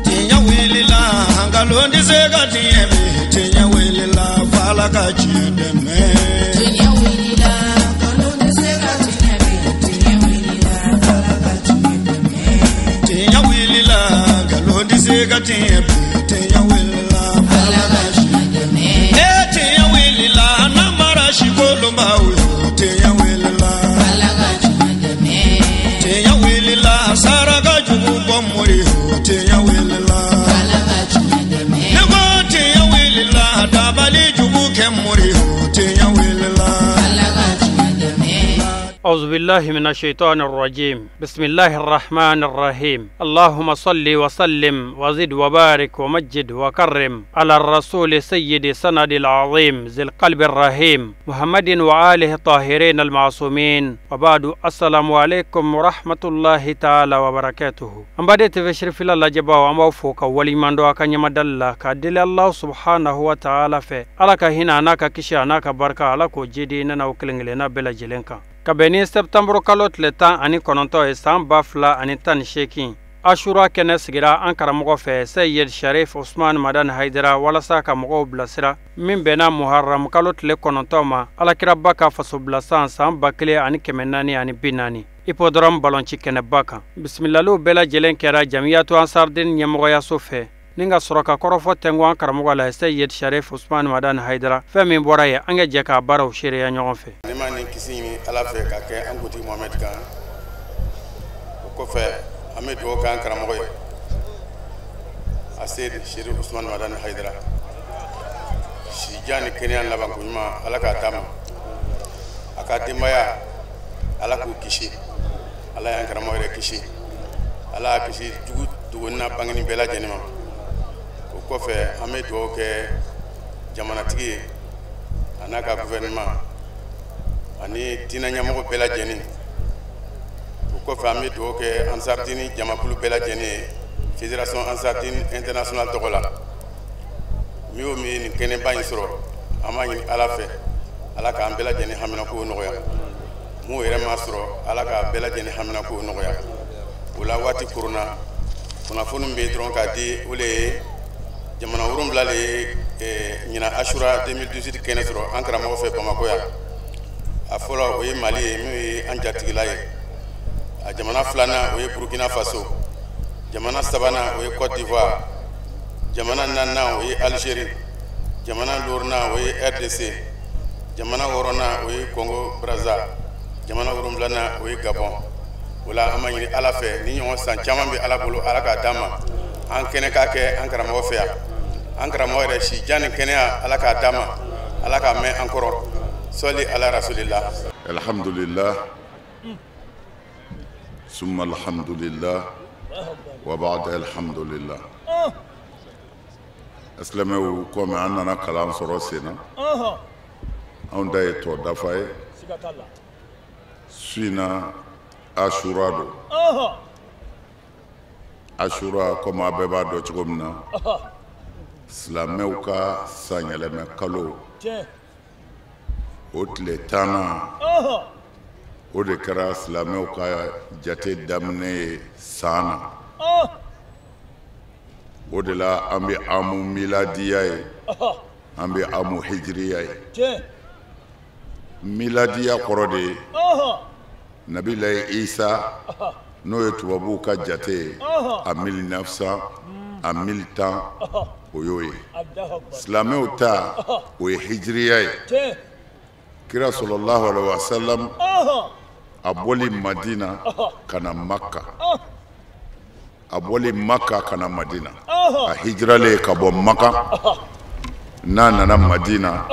Tiɲɛ wulila, nkalon tɛ se ka tiɲɛ bi. Tiɲɛ wulila, f'Ala ka tiɲɛ dɛmɛ. Tiɲɛ wulila, nkalon tɛ se ka tiɲɛ bi. Tiɲɛ wulila, f'Ala ka tiɲɛ dɛmɛ. Tiɲɛ wulila, nkalon tɛ se ka tiɲɛ bi. Tiɲɛ wulila, f'Ala ka tiɲɛ dɛmɛ. E tiɲɛ wulila, namara si kolonbaw yo. Tiɲɛ wulila, f'Ala ka tiɲɛ dɛmɛ. Tiɲɛ wulila, saraka jugu bɔ mori yo. Tiɲɛ wulila, f'Ala ka tiɲɛ dɛmɛ. Ne ko tiɲɛ wulila, dabali jugu kɛ mori yo. Tiɲɛ wulila, f'Ala ka tiɲɛ dɛmɛ. أعوذ بالله من الشيطان الرجيم. بسم الله الرحمن الرحيم. اللهم صل وسلم وزد وبارك ومجد وكرم على الرسول سيد سند العظيم ذي القلب الرحيم محمد وآله الطاهرين المعصومين. وبعد، السلام عليكم ورحمة الله تعالى وبركاته. An baden TV Sherifila lajɛbaw, an b'aw fo ka waleɲuman dɔn a ka ɲɛmadali la k'a deli Allah subhanahu wa ta'ala fɛ, Ala ka hinɛ a n'a ka kisi a n'a ka barika, Ala k'o jidi ne n'aw kelen kelenna bɛɛ lajɛlen kan. Ka bɛn ni septembre kalo tile 19 ye san 2018, Ashura kɛnɛ sigira an karamɔgɔ fɛ Seyid Sharif Usman Madan Haidara walasa ka mɔgɔw bilasira, min bɛnna Muharram kalo tile 9 ma, Alakiraba ka fasobila san san 1440, Hippodrome balonci kɛnɛba kan. Bisimilaliw bɛɛ lajɛlen kɛra Jamiyatu Ansardin ɲɛmɔgɔyaso fɛ ni ka sɔrɔ ka kɔrɔfɔ tɛnku an karamɔgɔ la Seyid Sharif Usman Madan Haidara. Fɛn min bɔra yen, an ka jɛ k'a baaraw seereya ɲɔgɔn fɛ. Ne ma nin kisi ɲini Ala fɛ ka kɛ an kuntigi Mohamɛdi kan. O kɔfɛ, an bɛ dugawu kɛ an karamɔgɔ ye, a Seyid Sherif Usman Madani Haidara. Sijan ni kɛnɛya labanko ɲuman, Ala k'a d'a ma. A ka denbaya, Ala k'u kisi. Ala y'an karamɔgɔ yɛrɛ kisi, Ala y'a kisi jugu dogoni n'a bangeni bɛɛ lajɛlen ma. O kɔfɛ, an bɛ dugawu kɛ jamanatigi ye a n'a ka gouvernement ani diinɛ ɲɛmɔgɔ bɛɛ lajɛlen. O kɔfɛ, an bɛ dugawu kɛ Ansardini jamakulu bɛɛ lajɛlen ye, Fédération Ansardine internationale tɔgɔ la. Min o min ye nin kɛnɛba in sɔrɔ, an b'a ɲini Ala fɛ, Ala k'an bɛɛ lajɛlen haminakow nɔgɔya. Mun yɛrɛ m'a sɔrɔ, Ala k'a bɛɛ lajɛlen haminakow nɔgɔya. O la, waati koronna, kunnafoni bɛ yen dɔrɔn k'a di, o le ye jamana 7 le ye ɲinan Ashura 2018 kɛnɛ sɔrɔ an karamɔgɔ fɛ Bamakɔ yan. A fɔlɔ, o ye Mali ye, min ye an jatigila ye. A jamana filanan, o ye Burukina Faso. Jamana sabanan, o ye Côte d'Ivoire. Jamana naaninan, o ye Algérie. Jamana duurunan, o ye RDC. Jamana wɔɔrɔnan, o ye Congo Brazza. Jamana wolonfilanan, o ye Gabon. O la, an b'a ɲini Ala fɛ, ni ɲɔgɔn san caman bɛ Ala bolo, Ala k'a d'an ma, an kɛnɛ k'a kɛ an karamɔgɔ fɛ yan. An karamɔgɔ yɛrɛ, si jan ni kɛnɛya, Ala k'a d'an ma, Ala k'a mɛn an kɔrɔ. Sɔli ala rasulillah. Alhamdulillah, summa alhamdulillah, wa ba'da alhamdulillah. Silamɛw, komi an nana kalan sɔrɔ sen na, anw ta ye tɔ dafa ye. Su in na, Ashura don. Ashura, komi a bɛɛ b'a dɔn cogo min na, silamɛw ka sanyɛlɛmɛ kalo o tile 10nan, o de kɛra silamɛw ka jate daminɛ ye san na. O de la, an bɛ amu miladiya ye, an bɛ amu hijiriya ye. Miladiya kɔrɔ de ye Nabilayi Isa, n'o ye tubabuw ka jate ye, a 1900, a 1010, o y'o ye. Silamɛw ta, o ye hijiriya ye. Kira sallallahu alaihi wa sallam, a bɔli Madina ka na Maka, a bɔli Maka ka na Madina, a hijiralen ka bɔ Maka n'a nana Madina,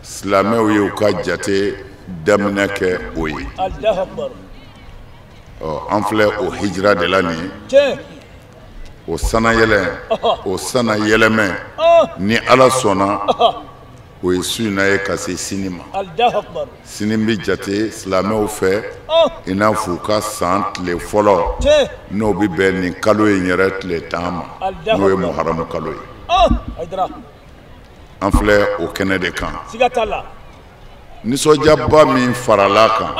silamɛw ye u ka jate daminɛ kɛ o ye. Ɔ, an filɛ o hijira de la nin ye. O sanayɛlɛ, o sanayɛlɛmɛ, ni Ala sɔnna, o ye su in na ye ka se sini ma. Sini bɛ jate silamɛw fɛ i n'a fɔ u ka san tile fɔlɔ, n'o bɛ bɛn nin kalo in yɛrɛ tile 10 ma, n'o ye Muharamu kalo ye. An filɛ o kɛnɛ de kan. Nisɔndiyaba min farala kan.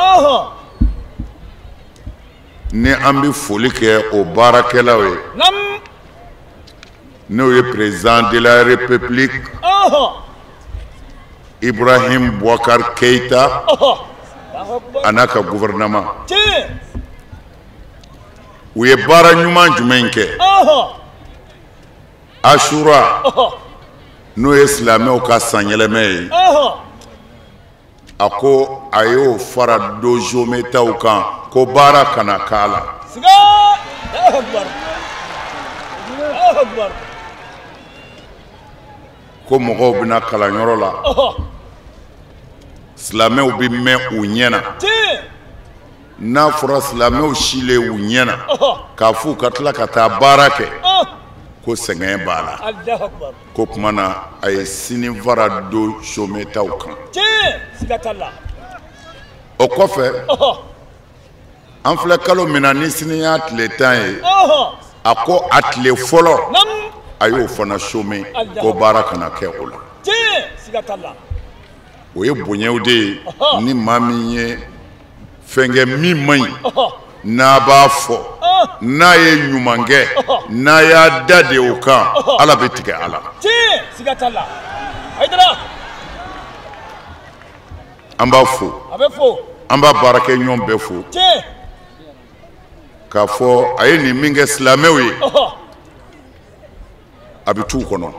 Ni an bɛ foli kɛ o baarakɛlaw ye, n'o ye président de la République Ibrahim Boubacar Keïta a n'a ka gouvernement. U ye baara ɲuman jumɛn kɛ? Ashura, n'o ye silamɛw ka sanyɛlɛmɛ ye, a ko a y'o fara dozometaw kan ko baara kana k'a la. Ko mɔgɔw bɛna kalanyɔrɔ la, silamɛw bɛ mɛn u ɲɛ na. N'a fɔra silamɛw silen u ɲɛ na k'a f'u ka tila ka taa baara kɛ, ko sɛgɛn b'a la. Ko tuma na a ye sini fara dozometaw kan. O kɔfɛ, an filɛ kalo min na ni sini y'a tile 10 ye, a ko a tile fɔlɔ a y'o fana chômer ko baara kana kɛ o la. O ye bonyaw de ye. Ni maa min ye fɛn kɛ min man ɲi, n'a b'a fɔ, n'a ye ɲuman kɛ, n'a y'a da de o kan, Ala bɛ tigɛ a la. An b'a fo, an b'a baarakɛɲɔgɔn bɛɛ fo k'a fɔ a ye nin min kɛ silamɛw ye, a bɛ t'u kɔnɔ.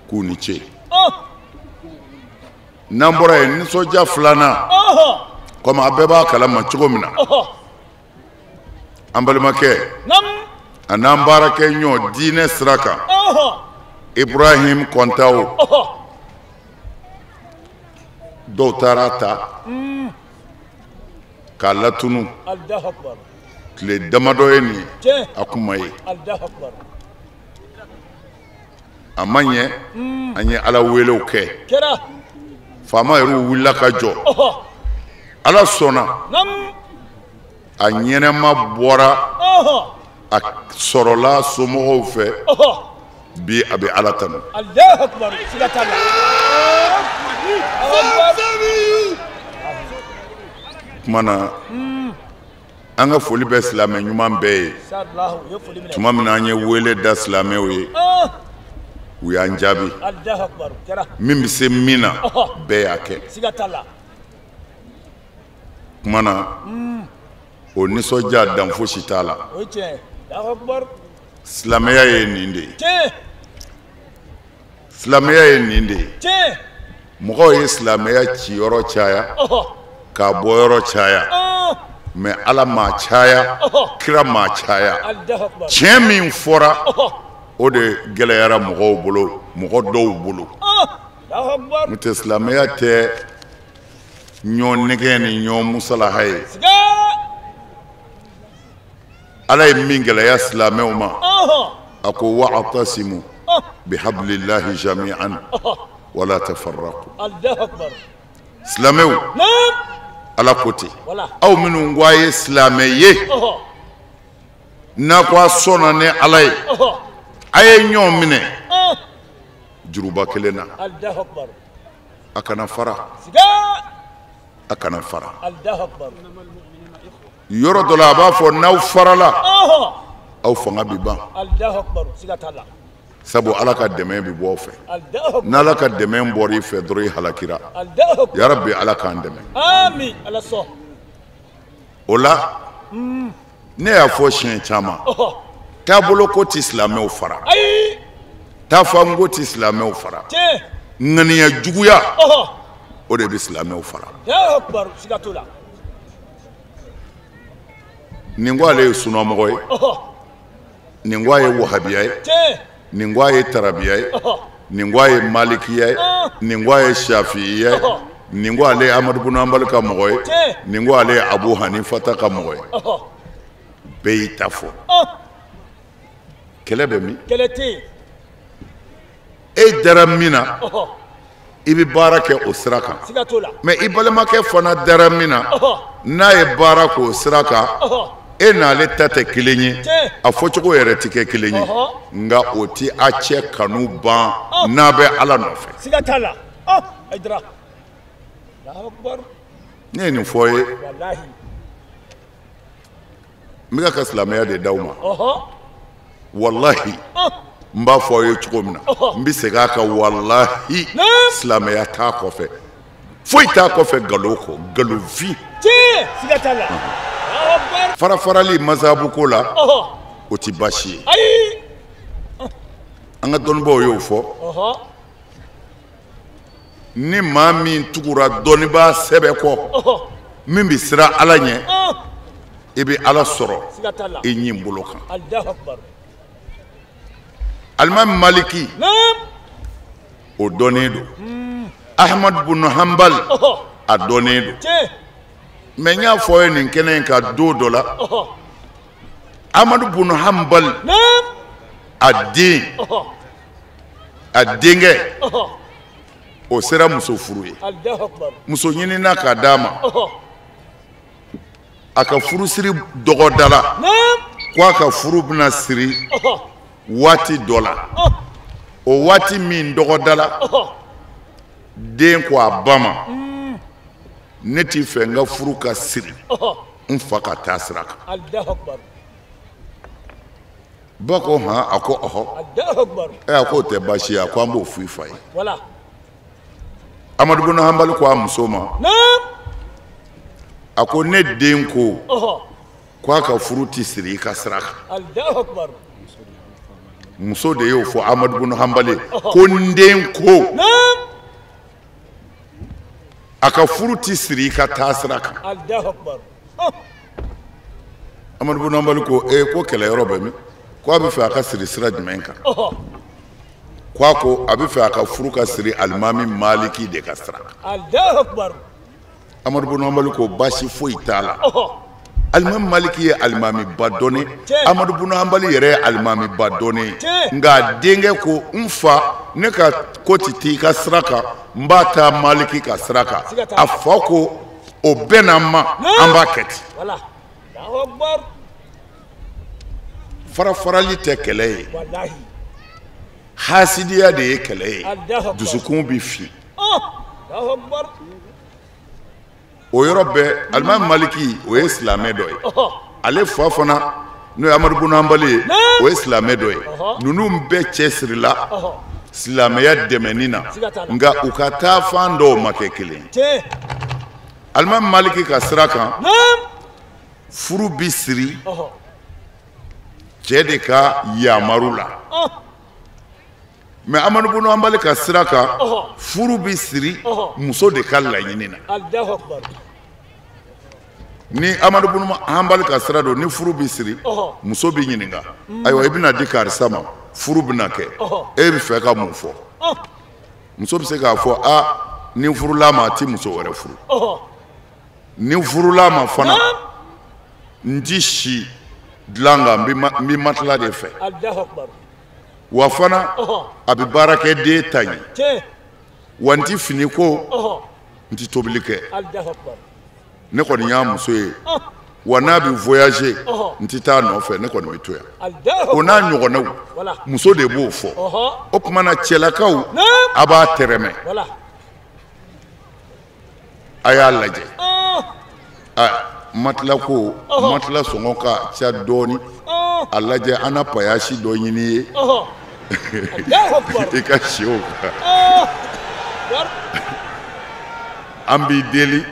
K'u ni ce. N'an bɔra yen, nisɔndiya filanan, komi a bɛɛ b'a kalama cogo min na, an balimakɛ a n'an baarakɛɲɔgɔn diinɛ sira kan, Ibrahim Kɔntawo, dɔw taara ta k'a latunu tile damadɔ ye nin ye, a kun ma ye. A ma ɲɛ, an ye Ala welew kɛ, faama yɛrɛw wulila ka jɔ. Ala sɔnna, a ɲɛnɛma bɔra, a sɔrɔla somɔgɔw fɛ. Bi a bɛ Ala tanu. Tuma na an ka foli bɛ silamɛ ɲuman bɛɛ ye. Tuma min na an ye wele da silamɛw ye, u y'an jaabi. Min bɛ se min na, bɛɛ y'a kɛ. Tuma na o nisɔndiya dan fosi t'a la. Silamɛya ye nin de ye. Silamɛya ye nin de ye. Mɔgɔw ye silamɛya ciyɔrɔ caya, k'a bɔyɔrɔ caya, mais Ala m'a caya, kira m'a caya. Tiɲɛ min fɔra, o de gɛlɛyara mɔgɔw bolo, mɔgɔ dɔw bolo. N'o tɛ silamɛya tɛ ɲɔgɔn nɛgɛn ni ɲɔgɔn musalaha ye. Ala ye min gɛlɛya silamɛw ma, a ko wa'tasimu bihablillahi jami'an wala tafarraqu. Silamɛw, Ala ko ten, aw minnu ko a ye silamɛ ye, n'a ko a sɔnna ni Ala ye, a ye ɲɔgɔn minɛ juruba kelen na, a kana fara, a kana fara. Yɔrɔ dɔ la a b'a fɔ n'aw farala, aw fanga bɛ ban. Sabu Ala ka dɛmɛ bɛ bɔ aw fɛ. N'Ala ka dɛmɛ bɔra i fɛ dɔrɔn, i halakira. Yarabi Ala k'an dɛmɛ. O la, ne y'a fɔ siɲɛ caman, taabolo ko tɛ silamɛw fara, taafanko tɛ silamɛw fara, ŋaniya juguya o de bɛ silamɛw fara. Nin ko ale ye sunamɔgɔ ye, nin ko a ye wahabiya ye, nin ko a ye tarabiya ye, nin ko a ye malikiya ye, nin ko a ye shafi'iya ye, nin ko ale ye Amadu bunu Hanbali ka mɔgɔ ye, nin ko ale ye Abu Hanifata ka mɔgɔ ye. Bɛɛ y'i ta fɔ. Kɛlɛ bɛ min? E dara min na, i bɛ baara kɛ o sira kan. Mais i balimakɛ fana dara min na, n'a ye baara k'o sira kan, e n'ale ta tɛ kelen ye, a fɔcogo yɛrɛ tɛ kɛ kelen ye, nka o tɛ a cɛ kanu ban n'a bɛ Ala nɔfɛ. Ne ye nin fɔ ye, n bɛ ka silamɛya de d'aw ma. Walahi, n b'a fɔ aw ye cogo min na, n bɛ segin a kan, walahi, silamɛya t'a kɔfɛ, foyi t'a kɔfɛ nkalon kɔ, nkalonfin. Fara farali mazabu ko la, o ti baasi ye. An ka dɔnnibaaw y'o fɔ. Ni maa min tugura dɔnnibaa sɛbɛ kɔ, min bɛ siran Ala ɲɛ, i bɛ Ala sɔrɔ i ɲin bolo kan. Alimami Maliki, o dɔnnen don. Ahmad bunu Hanbal, a dɔnnen don. Mais n y'a fɔ aw ye nin kɛnɛ in kan don dɔ la, Ahmad bunu Hanbal, a den, a denkɛ, o sera muso furu ye. Muso ɲinina k'a d'a ma. A ka furusiri dɔgɔdara ko a ka furu bɛna siri waati dɔ la. O waati min dɔgɔdara, den ko a ba ma, ne t'i fɛ n ka furu ka siri n fa ka taa sira kan. Ba ko han, a ko ɔhɔ. Ɛ, a k'o tɛ baasi ye, a ko an b'o f'i fa ye. Amadu bunu Hanbali ko a muso ma, a ko ne den ko ko a ka furu ti siri i ka sira kan. Muso de y'o fɔ Amadu bunu Hanbali, ko n den ko a ka furu ti siri i ka taa sira kan. Amadu bunu Hanbali ko ee, ko kɛlɛyɔrɔ bɛ min? Ko a bɛ fɛ a ka siri sira jumɛn kan? Ko a ko a bɛ fɛ a ka furu ka siri alimami Maliki de ka sira kan. Amadu bunu Hanbali ko baasi foyi t'a la. Alimami Maliki ye alimami ba dɔnnen, Amadu bunu Hanbali yɛrɛ ye alimami ba dɔnnen ye. Nka a denkɛ ko n fa, ne ka ko ti t'i ka sira kan, n b'a taa Maliki ka sira kan. A fa ko o bɛnna n ma, an b'a kɛ ten. Fara farali tɛ kɛlɛ ye, hasidiya de ye kɛlɛ ye. Dusukun bɛ fin. O yɔrɔ bɛɛ, alimami Maliki, o ye silamɛ dɔ ye. Ale fa fana, n'o ye Amadu bunu Hanbali ye, o ye silamɛ dɔ ye. Ninnu bɛɛ cɛsirila silamɛya dɛmɛni na, nka u ka taa fan dɔw ma kɛ kelen ye. Alimami Maliki ka sira kan, furu bi siri cɛ de ka yamaru la. Mais Amadu bunu Hanbali ka sira kan, furu bi siri muso de ka laɲini na. Ni Amadu bunu Hanbali ka sira don, ni furu bi siri, muso bi ɲininka, ayiwa i bɛna di karisa ma, furu bɛna kɛ, e bɛ fɛ ka mun fɔ? Muso bɛ se k'a fɔ, a ni n furula ma, a ti muso wɛrɛ furu. Ni n furula ma fana, n ti si dilan kan, n bɛ matila de fɛ. Wa fana, a bɛ baarakɛden ta ɲɛ. Wa n ti fini ko, n ti tobili kɛ. Ne kɔni y'a muso ye. Wa n'a bɛ voyager, n ti taa nɔfɛ, ne kɔni bɛ to yan. O n'a ɲɔgɔnnaw, muso de b'o fɔ. O tuma na cɛlakaw, a b'a tɛrɛmɛ. A y'a lajɛ. Matila ko, matila sɔngɔ ka ca dɔɔni. A lajɛ an na payasi dɔ ɲini ye. I ka si o kan. An b'i deli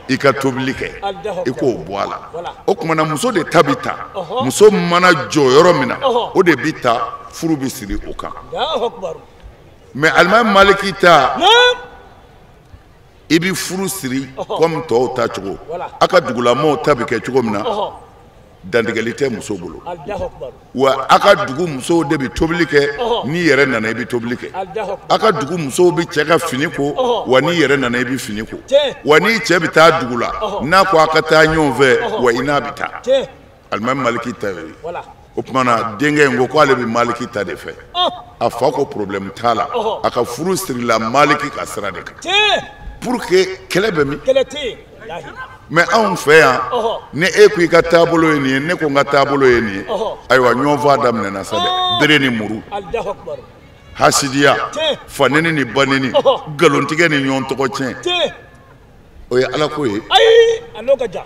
i ka tobili kɛ, i k'o bɔ a la. O tuma na muso de ta bɛ ta. Muso mana jɔ yɔrɔ min na, o de bɛ ta, furu bɛ siri o kan. Mais alimami Maliki ta, i bɛ furu siri comme tɔw ta cogo. A ka dugulamɔgɔw ta bɛ kɛ cogo min na, dantigɛli tɛ muso bolo. Wa a ka dugu musow de bɛ tobili kɛ, n'i yɛrɛ nana i bɛ tobili kɛ. A ka dugu musow bɛ cɛ ka fini ko, wa n'i yɛrɛ nana i bɛ fini ko. Wa n'i cɛ bɛ taa dugu la, n'a ko a ka taa ɲɔgɔn fɛ, wa i n'a bɛ taa. Alimami Maliki ta y'o ye. O tuma na denkɛ in ko k'ale bɛ Maliki ta de fɛ. A fa ko problème t'a la, a ka furu sirila Maliki ka sira de kan. Pour que kɛlɛ bɛ min? Mais anw fɛ yan, ni e ko i ka taabolo ye nin ye, ne ko n ka taabolo ye nin ye, ayiwa ɲɔgɔn faa daminɛna sa dɛ, bere ni muru, hasidiya, faneni ni baneni, nkalontigɛ ni ɲɔgɔn tɔgɔ tiɲɛ. O ye Ala ko ye. Ayi, a n'o ka jan.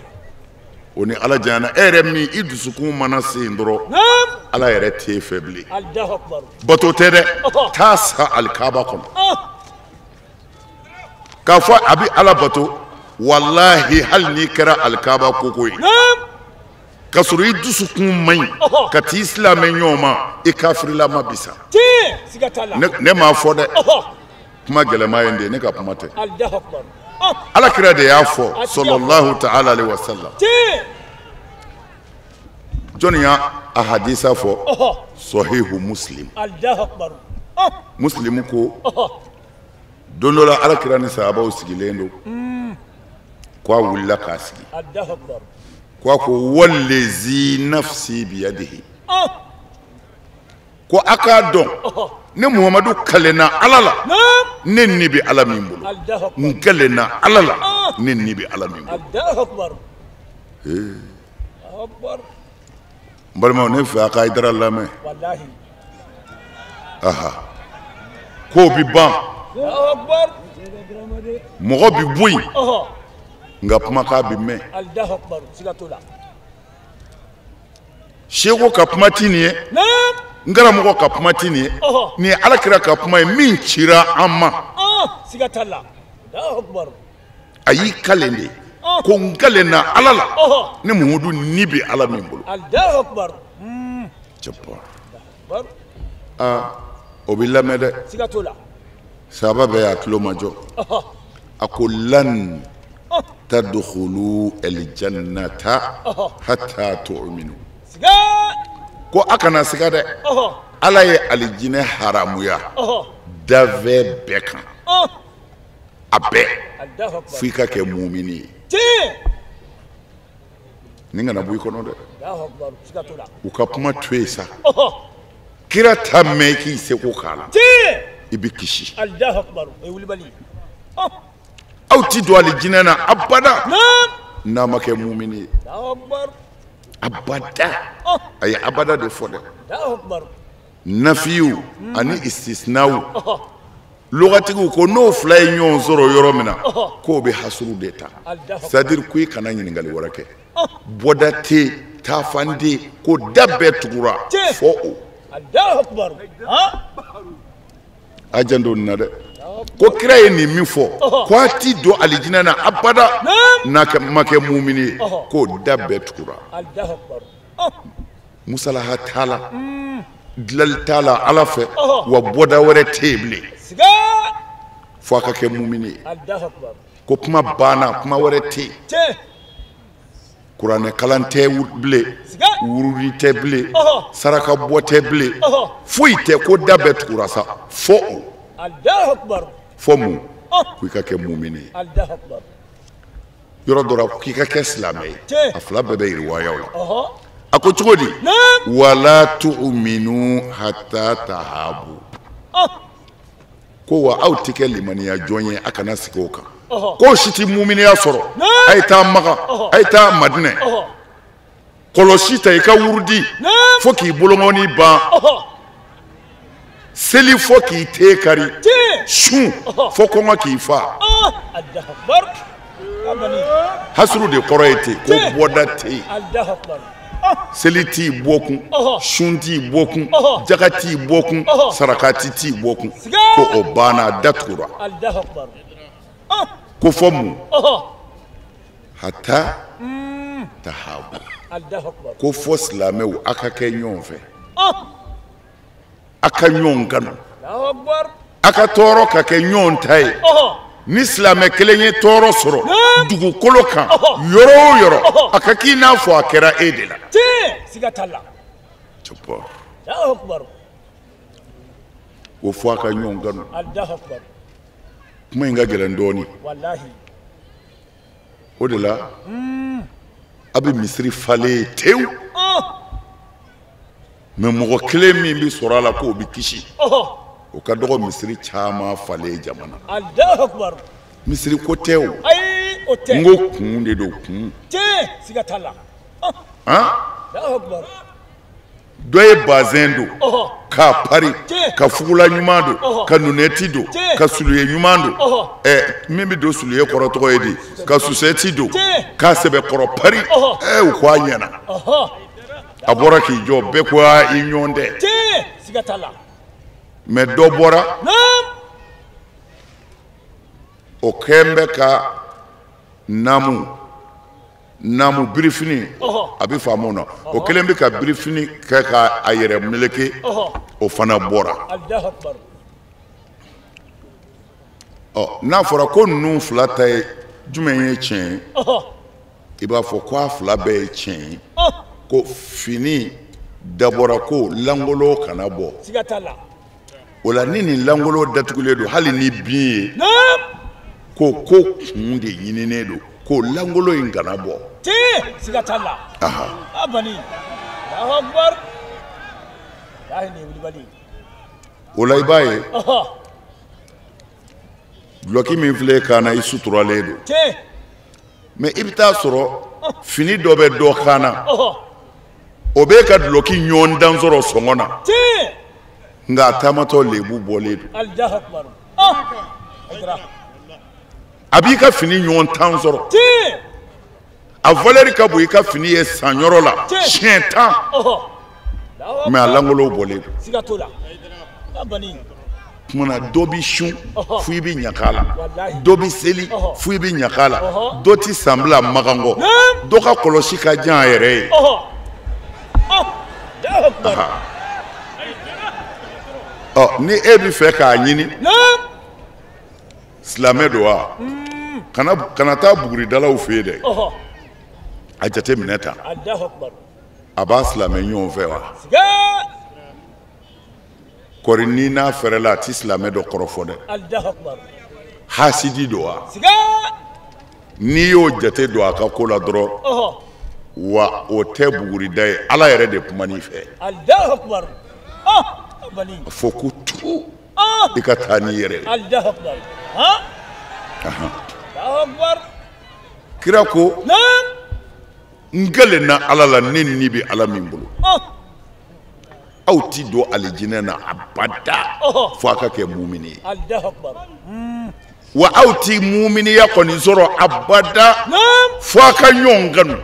O ni Ala janyana, e yɛrɛ min i dusukun mana se yen dɔrɔn, Ala yɛrɛ t'e fɛ bilen. Alahu akibaru. Bato tɛ dɛ, taa sa alikaba kɔnɔ. K'a fɔ a bɛ Ala bato, walahi hali n'i kɛra alikaba koko ye. K'a sɔrɔ i dusukun man ɲi ka t'i silamɛ ɲɔgɔn ma, i kafirilama bi sa. Siga t'a la. Ne m'a fɔ dɛ. Kuma gɛlɛma ye nin de ye, ne ka kuma tɛ. Alahu akibaru. Ala kira de y'a fɔ sallallahu ta'ala alaihi wa sallam. Jɔnni y'a a hadisa fɔ? Sahihu Muslim. Alahu akibaru. Muslim ko don dɔ la Ala kira ni sahabaw sigilen don. Ko a wulila k'a sigi. Alahu akibaru. Ko a ko walezi nafsi biyadihi. Ko a k'a dɔn ne Muhamadu kalenna Ala la, ne ni bɛ Ala min bolo, n kalenna Ala la, ne ni bɛ Ala min bolo. N balimaw, ne fɛ a ka Hayidara lamɛn. Aha, kow bi ban, mɔgɔ bi bɔ yen, nka kumakan bi mɛn. Seko ka kuma ti nin ye, n karamɔgɔ ka kuma ti nin ye, nin ye Ala kira ka kuma ye min cira an ma. Siga t'a la. A y'i kalen de ko n kalenna Ala la, ne Muhamadu ni bɛ Ala min bolo. Cɛba, aa o b'i lamɛn dɛ. Siga t'o la. Sahaba bɛɛ y'a tulo majɔ. A ko lan tadkhulu aljannata hatta tu'minu. Ko a kana siga dɛ, Ala ye alijinɛ haramuya dafɛ bɛɛ kan, a bɛɛ, fo i ka kɛ mumini ye. Nin kana bɔ i kɔnɔ dɛ. U ka kuma to yen sa, kira ta mɛn k'i seko k'a la, i bɛ kisi. Aw ti don alijinɛ na abada n'a ma kɛ mumini ye. Abada, a ye abada de fɔ dɛ. Nafiyu ani istisnawu, lɔgɔtigiw ko n'o fila ye ɲɔgɔn sɔrɔ yɔrɔ min na, k'o bɛ hasuru de ta. C'est à dire ko i kana ɲininkali wɛrɛ kɛ, bɔda tɛ yen, taafan tɛ yen, ko da bɛɛ tugura fɔ o. A janto nin na dɛ. Ko kira ye nin min fɔ, ko a ti don alijinɛ na abada n'a ma kɛ mumini ye, k'o da bɛɛ tugura. Musalaha t'a la, dilali t'a la Ala fɛ, wa bɔda wɛrɛ tɛ yen bilen fo a ka kɛ mumini ye. Ko kuma banna, kuma wɛrɛ tɛ yen. Kuranɛ kalan tɛ bilen, wurudi tɛ bilen, saraka bɔ tɛ bilen, foyi tɛ, ko da bɛɛ tugura sa fɔ o. Fɔ mun? Ko i ka kɛ mumini ye. Yɔrɔ dɔ la k'i ka kɛ silamɛ ye, a fila bɛɛ bɛ yiriwayaw la. A ko cogo di? Wala tu'minu hatta tahabu. Ko wa aw tɛ kɛ limaniya jɔn ye, a kana sigi o kan. K'o si tɛ muminiya sɔrɔ, a ye taa Makan, a ye taa Madinɛ, kɔlɔsi ta i ka wurudi fo k'i bolonkɔni ban, seli fo k'i te kari, sun fo kɔngɔ k'i fa. Hasuru de kɔrɔ ye ten, ko bɔda tɛ yen, seli t'i bɔ kun, sun t'i bɔ kun, jaga t'i bɔ kun, sarakati t'i bɔ kun, ko o banna, a datugura. Ko fɔ mun? Hata tahabu. Ko fɔ silamɛw a ka kɛ ɲɔgɔn fɛ, a ka ɲɔgɔn kanu, a ka tɔɔrɔ ka kɛ ɲɔgɔn ta ye. Ni silamɛ kelen ye tɔɔrɔ sɔrɔ dugukolo kan yɔrɔ o yɔrɔ, a ka k'i n'a fɔ a kɛra e de la. Siga t'a la. O fɔ a ka ɲɔgɔn kanu. Kuma in ka gɛlɛn dɔɔnin. O de la a bɛ misiri falen tewu, mɛ mɔgɔ kelen min bɛ sɔrɔ a la k'o bɛ kisi, o ka dɔgɔ misiri caman falen jamana. Misiri ko tɛ o, n ko kun de don, kun. Siga t'a la. Han? Dɔ ye bazɛn don k'a pari ka fugula ɲuman don ka lunɛti don ka suluye ɲuman don ɛ min bɛ don suluye kɔrɔ tɔgɔ ye di ka susɛti don k'a sɛbɛkɔrɔ pari ɛ u ko a ɲɛna a bɔra k'i jɔ bɛɛ ko aa i ɲɔgɔn tɛ mɛ dɔ bɔra o kɛn bɛ ka naamu naamu birifini a bɛ faamu o na o kelen bɛ ka birifini kɛ ka a yɛrɛ meleke o fana bɔra ɔ n'a fɔra ko ninnu fila ta ye jumɛn ye tiɲɛ ye i b'a fɔ ko a fila bɛɛ ye tiɲɛ ye ko fini dabɔra ko lankolon kana bɔ o la ni nin lankolon datugulen don hali ni bin ye ko ko kun de ɲininen don ko lankolon in kana bɔ. Tiɲɛ siga t'a la. A bani Alahu akibaru walahi nin ye wulibali ye. O la i b'a ye. Dulɔki min filɛ kan na i suturalen don. Tiɲɛ. Mɛ i bɛ taa sɔrɔ fini dɔ bɛ dɔ kan na. O b'e ka dulɔki ɲɔgɔn dan sɔrɔ sɔngɔ na. Tiɲɛ. Nka a taamatɔ lebu bɔlen don. Alahu akibaru. A b'i ka fini ɲɔgɔn tan sɔrɔ. A valeur ka bon i ka fini ye sanyɔrɔ la siɲɛ 10. Mɛ a lankolon bɔlen don. Siga t'o la. Tuma na dɔ bɛ sun fo i bɛ ɲaga la dɔ bɛ seli fo i bɛ ɲaga la dɔ tɛ san bila magan kɔ dɔ ka kɔlɔsi ka jan a yɛrɛ ye. Ɔ ni e bɛ fɛ k'a ɲini. Silamɛ don wa kana taa buguridalaw fɛ yen dɛ a jateminɛ ta a b'a silamɛ ɲɔgɔn fɛ wa kɔri ni n'a fɛrɛla a ti silamɛ dɔ kɔrɔfɔ dɛ hasidi don wa n'i y'o jate don a ka ko la dɔrɔn wa o tɛ bugurida ye ala yɛrɛ de kuman'i fɛ a fɔ ko tu i ka taa n'i yɛrɛ ye. Kira ko n kalenna ala la ne ni bɛ ala min bolo aw ti don alijinɛ na abada fo a ka kɛ mumini ye wa aw ti muminiya kɔni sɔrɔ abada fo a ka ɲɔgɔn kanu.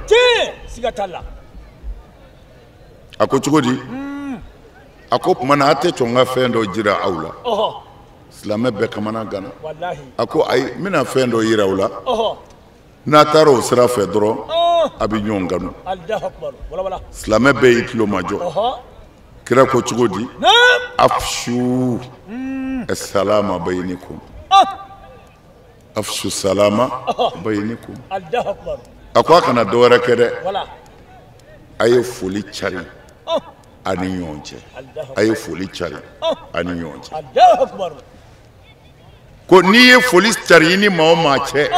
A ko cogo di? A ko tuma na a tɛ sɔn ka fɛn dɔ jira aw la. Silamɛ bɛɛ kamana ganna. A ko ayi n bɛna fɛn dɔ jira aw la. N'a taara o sira fɛ dɔrɔn a bɛ ɲɔgɔn kanu. Silamɛ bɛɛ y'i tulo majɔ. Kira ko cogo di? Afsu salama bayinikum. Afsu salama bayinikum. A ko a kana dɔ wɛrɛ kɛ dɛ. A ye foli cari a ni ɲɔgɔn cɛ. A ye foli cari a ni ɲɔgɔn cɛ. Ko n'i ye foli cari i ni maa o maa cɛ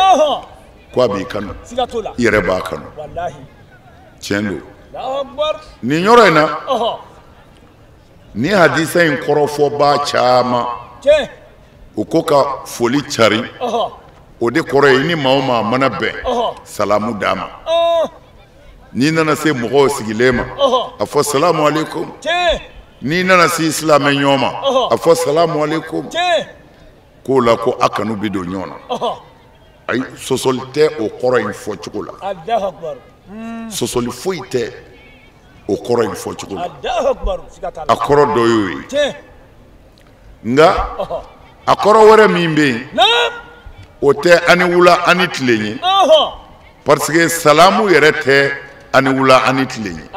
ko a b'i kanu i yɛrɛ b'a kanu. Tiɲɛ don. Nin yɔrɔ in na ni hadisa in kɔrɔfɔbaa caman o ko ka foli cari o de kɔrɔ ye i ni maa o maa mana bɛn salamu d'a ma. N'i nana se mɔgɔw sigilen ma a fɔ salamu aleykum. N'i nana se silamɛ ɲɔgɔn ma a fɔ salamu aleykum. K'o la ko a kanu bɛ don ɲɔgɔn na. Ayi sɔsɔli tɛ o kɔrɔ in fɔcogo la. Sɔsɔli foyi tɛ o kɔrɔ in fɔcogo la. A kɔrɔ dɔ y'o ye. Nka a kɔrɔ wɛrɛ min bɛ yen o tɛ ani wula ani tile ye. Parce que salamu yɛrɛ tɛ ani wula ani tile ye.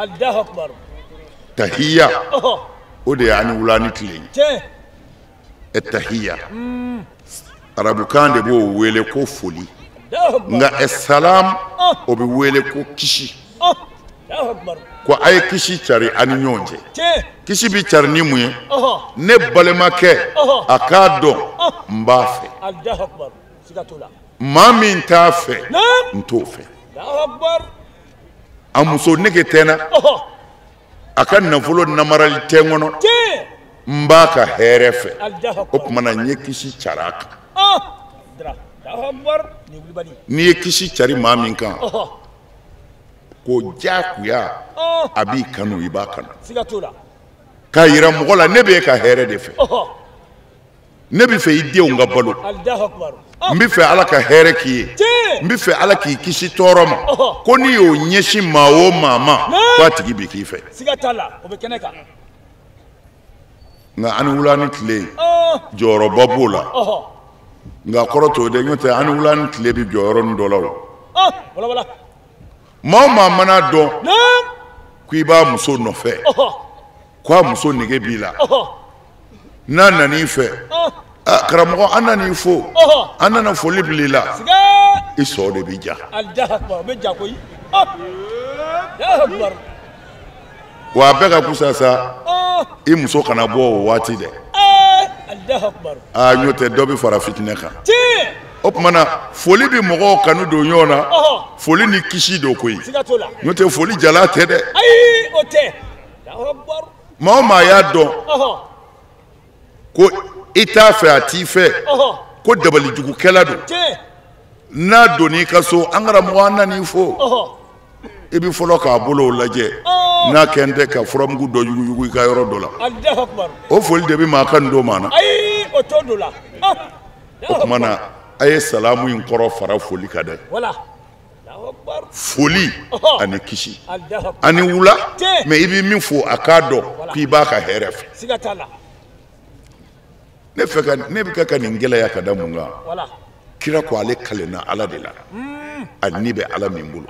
Tahiya o de ye ani wula ani tile ye. Tahiya arabukan de b'o wele ko foli. Nka salam o bɛ wele ko kisi. Ko a ye kisi cari ani ɲɔgɔn cɛ. Kisi bɛ cari ni mun ye? Ne balimakɛ a k'a dɔn n b'a fɛ. Maa min t'a fɛ n t'o fɛ. A muso nege tɛ n na. A ka nafolo namarali tɛ n kɔnɔ. N b'a ka hɛrɛ fɛ. O tuma na n ye kisi cari a kan. N'i ye kisi cari maa min kan Ko diyagoya a b'i kanu i b'a kanu. Siga t'o la. K'a yira mɔgɔ la ne bɛ e ka hɛrɛ de fɛ. Ne bɛ fɛ i denw ka balo. N bɛ fɛ Ala ka hɛrɛ k'i ye. N bɛ fɛ Ala k'i kisi tɔɔrɔ ma. Ko n'i y'o ɲɛsin maa o maa ma k'a tigi bɛ k'i fɛ. Siga t'a la, o bɛ kɛnɛ kan. Nka an ni wula ni tile jɔyɔrɔba b'o la. Nka kɔrɔ t'o dɛ, n'o tɛ an ni wula ni tile bɛ jɔ yɔrɔnin dɔ la o. Maa o maa mana dɔn k'i b'a muso nɔfɛ, k'a muso nege b'i la, n'a nan'i fɛ, karamɔgɔ an nan'i fo, an nana foli bil'i la, i sɔn de b'i ja. Wa a bɛɛ ka kusa sa, i muso kana bɔ o waati dɛ. Aa n'o tɛ dɔ bɛ fara fitinɛ kan. O tuma na foli bɛ mɔgɔw kanu don ɲɔgɔn na, foli ni kisi don koyi. N'o tɛ foli jala tɛ dɛ. Maa o maa y'a dɔn ko i t'a fɛ a t'i fɛ, ko dabalijugukɛla don, n'a donn'i ka so, an karamɔgɔ an nan'i fo, i bɛ fɔlɔ k'a bolo lajɛ, n'a kɛn tɛ ka furamugu dɔ yuguyugu i ka yɔrɔ dɔ la. O foli de bɛ maa kanu don maa na. O tuma na a ye salamu in kɔrɔ fara foli kan dɛ. Foli ani kisi ani wula, mɛ i bɛ min fo a k'a dɔn k'i b'a ka hɛrɛ fɛ. Ne fɛ ka ne bɛ ka nin gɛlɛya ka da mun kan? Kira ko ale kalenna Ala de la, a ni bɛ Ala min bolo,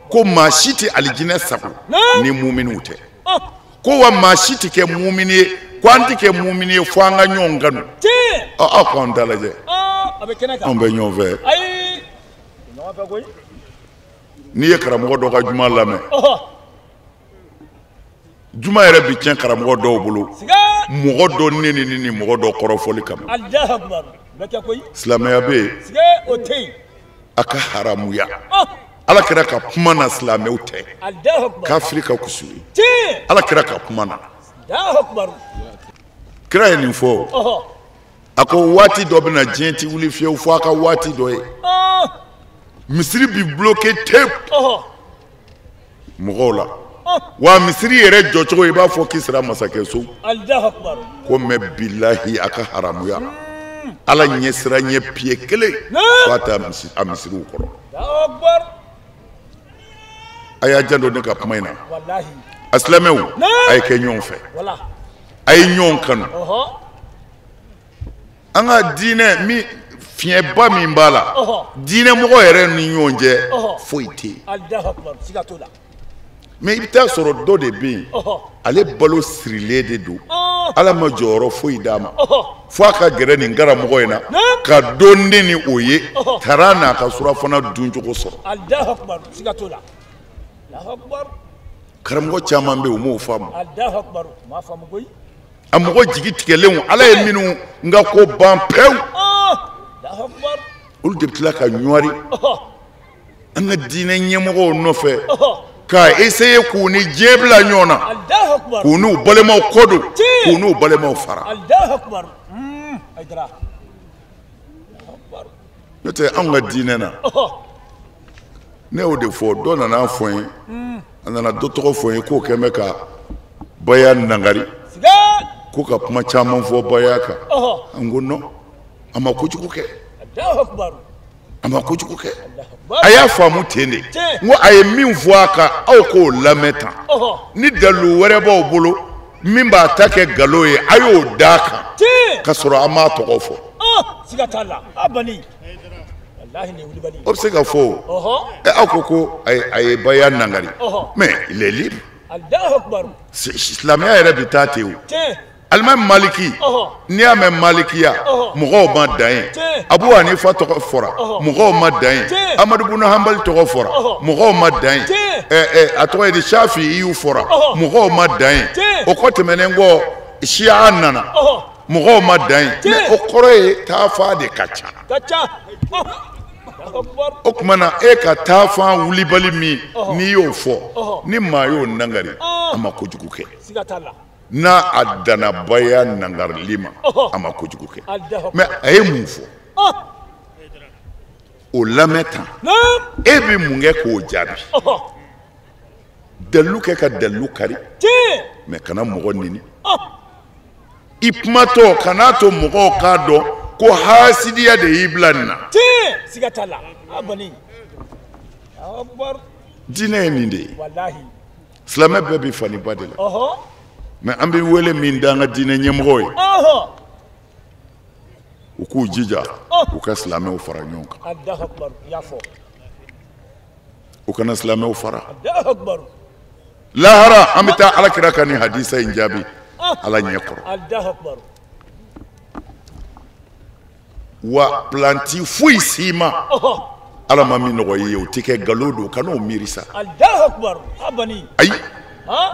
ko maa si tɛ alijinɛ sago ni muminiw tɛ, ko wa maa si tɛ kɛ mumini ye, ko an tɛ kɛ mumini ye fo an ka ɲɔgɔn kanu. Aw k'anw ta lajɛ, anw bɛ ɲɔgɔn fɛ. N'i ye karamɔgɔ dɔ ka juma lamɛn, juma yɛrɛ bi tiɲɛ karamɔgɔ dɔw bolo, mɔgɔ dɔ neni ni mɔgɔ dɔ kɔrɔfɔli kama. Silamɛya bɛ yen, a ka haramuya. Ala kɛra ka kuma na silamɛw tɛ, kafiri ka kusu ye. Ala kɛra ka kuma na. Kira ye nin fɔ, a ko waati dɔ bɛ na diɲɛ ti wuli fiyewu fo a ka waati dɔ ye. Misiri bi bloqué tewu mɔgɔw la. Wa misiri yɛrɛ jɔcogo i b'a fɔ k'i sera masakɛ so. Ko mɛ bilahi a ka haramuya. Ala ɲɛsira ɲɛ piye kelen f'a tɛ a misiriw kɔrɔ. A y'a janto ne ka kuma in na. A silamɛw, a ye kɛ ɲɔgɔn fɛ, a ye ɲɔgɔn kanu. An ka diinɛ min fiɲɛba min b'a la, diinɛmɔgɔ yɛrɛ ni ɲɔgɔn cɛ foyi tɛ yen. Mɛ i bɛ taa sɔrɔ dɔ de bɛ yen, ale balo sirilen de don, Ala ma jɔyɔrɔ foyi d'a ma, fo a ka gɛrɛ nin karamɔgɔ in na ka dɔn ne ni o ye, taara n'a ka surafana duncogo sɔrɔ. Karamɔgɔ caman bɛ yen, u m'o faamu. A mɔgɔ jigi tigɛlenw, Ala ye minnu n ka ko ban pewu, olu de bɛ tila ka ɲɔri an ka diinɛ ɲɛmɔgɔw nɔfɛ, k'a essayer k'u ni diɲɛ bila ɲɔgɔn na, k'u n'u balimaw kɔ don, k'u n'u balimaw fara. N'o tɛ anw ka diinɛ na, ne y'o de fɔ, dɔ nana fɔ n ye, a nana dɔ tɔgɔ fɔ n ye k'o kɛn bɛ ka baya nangari, ko ka kuma caman fɔ baya kan. N ko non, a ma kojugu kɛ. A ma kojugu kɛ. A y'a faamu ten de. N ko a ye min fɔ a kan, aw k'o lamɛn tan. Ni dalilu wɛrɛ b'aw bolo min b'a ta kɛ nkalon ye, a y'o d'a kan ka sɔrɔ an m'a tɔgɔ fɔ. O bɛ se ka fɔ o. Aw ko ko a ye baya nangari, mais il est libre. Silamɛya yɛrɛ bɛ taa ten o. Alimami Maliki, n'i y'a mɛn Malikiya, mɔgɔw ma dan ye. Abu Hanifa tɔgɔ fɔra, mɔgɔw ma dan ye. Amadu bunu Hanbali tɔgɔ fɔra, mɔgɔw ma dan ye. A tɔgɔ ye di, Shafi'iyu fɔra, mɔgɔw ma dan ye. O kɔ tɛmɛnen kɔ, Siya nana, mɔgɔw ma dan ye. Mais o kɔrɔ ye taafan de ka ca. O tuma na e ka taafan wulibali min n'i y'o fɔ, ni maa y'o nangari, a ma kojugu kɛ. N'a a danna baya nangarili ma, a ma kojugu kɛ. Mais a ye mun fɔ? O lamɛn tan. E bɛ mun kɛ k'o jaabi? Dalilu kɛ ka dalilu kari. Mais kana mɔgɔ neni. I kumatɔ kana to mɔgɔw k'a dɔn ko hasidiya de y'i bila nin na. Siga t'a la. Diinɛ ye nin de ye. Silamɛ bɛɛ bɛ fani ba de la. Mais an bɛ wele min da an ka diinɛ ɲɛmɔgɔw ye. U k'u jija u ka silamɛw fara ɲɔgɔn kan. U kana silamɛw fara. Lahara an bɛ taa Ala kira ka nin hadisa in jaabi Ala ɲɛ kɔrɔ. Wa planti foyi s'i ma Ala ma min nɔgɔya i ye o tɛ kɛ nkalon don kan'o miiri sa. Ayi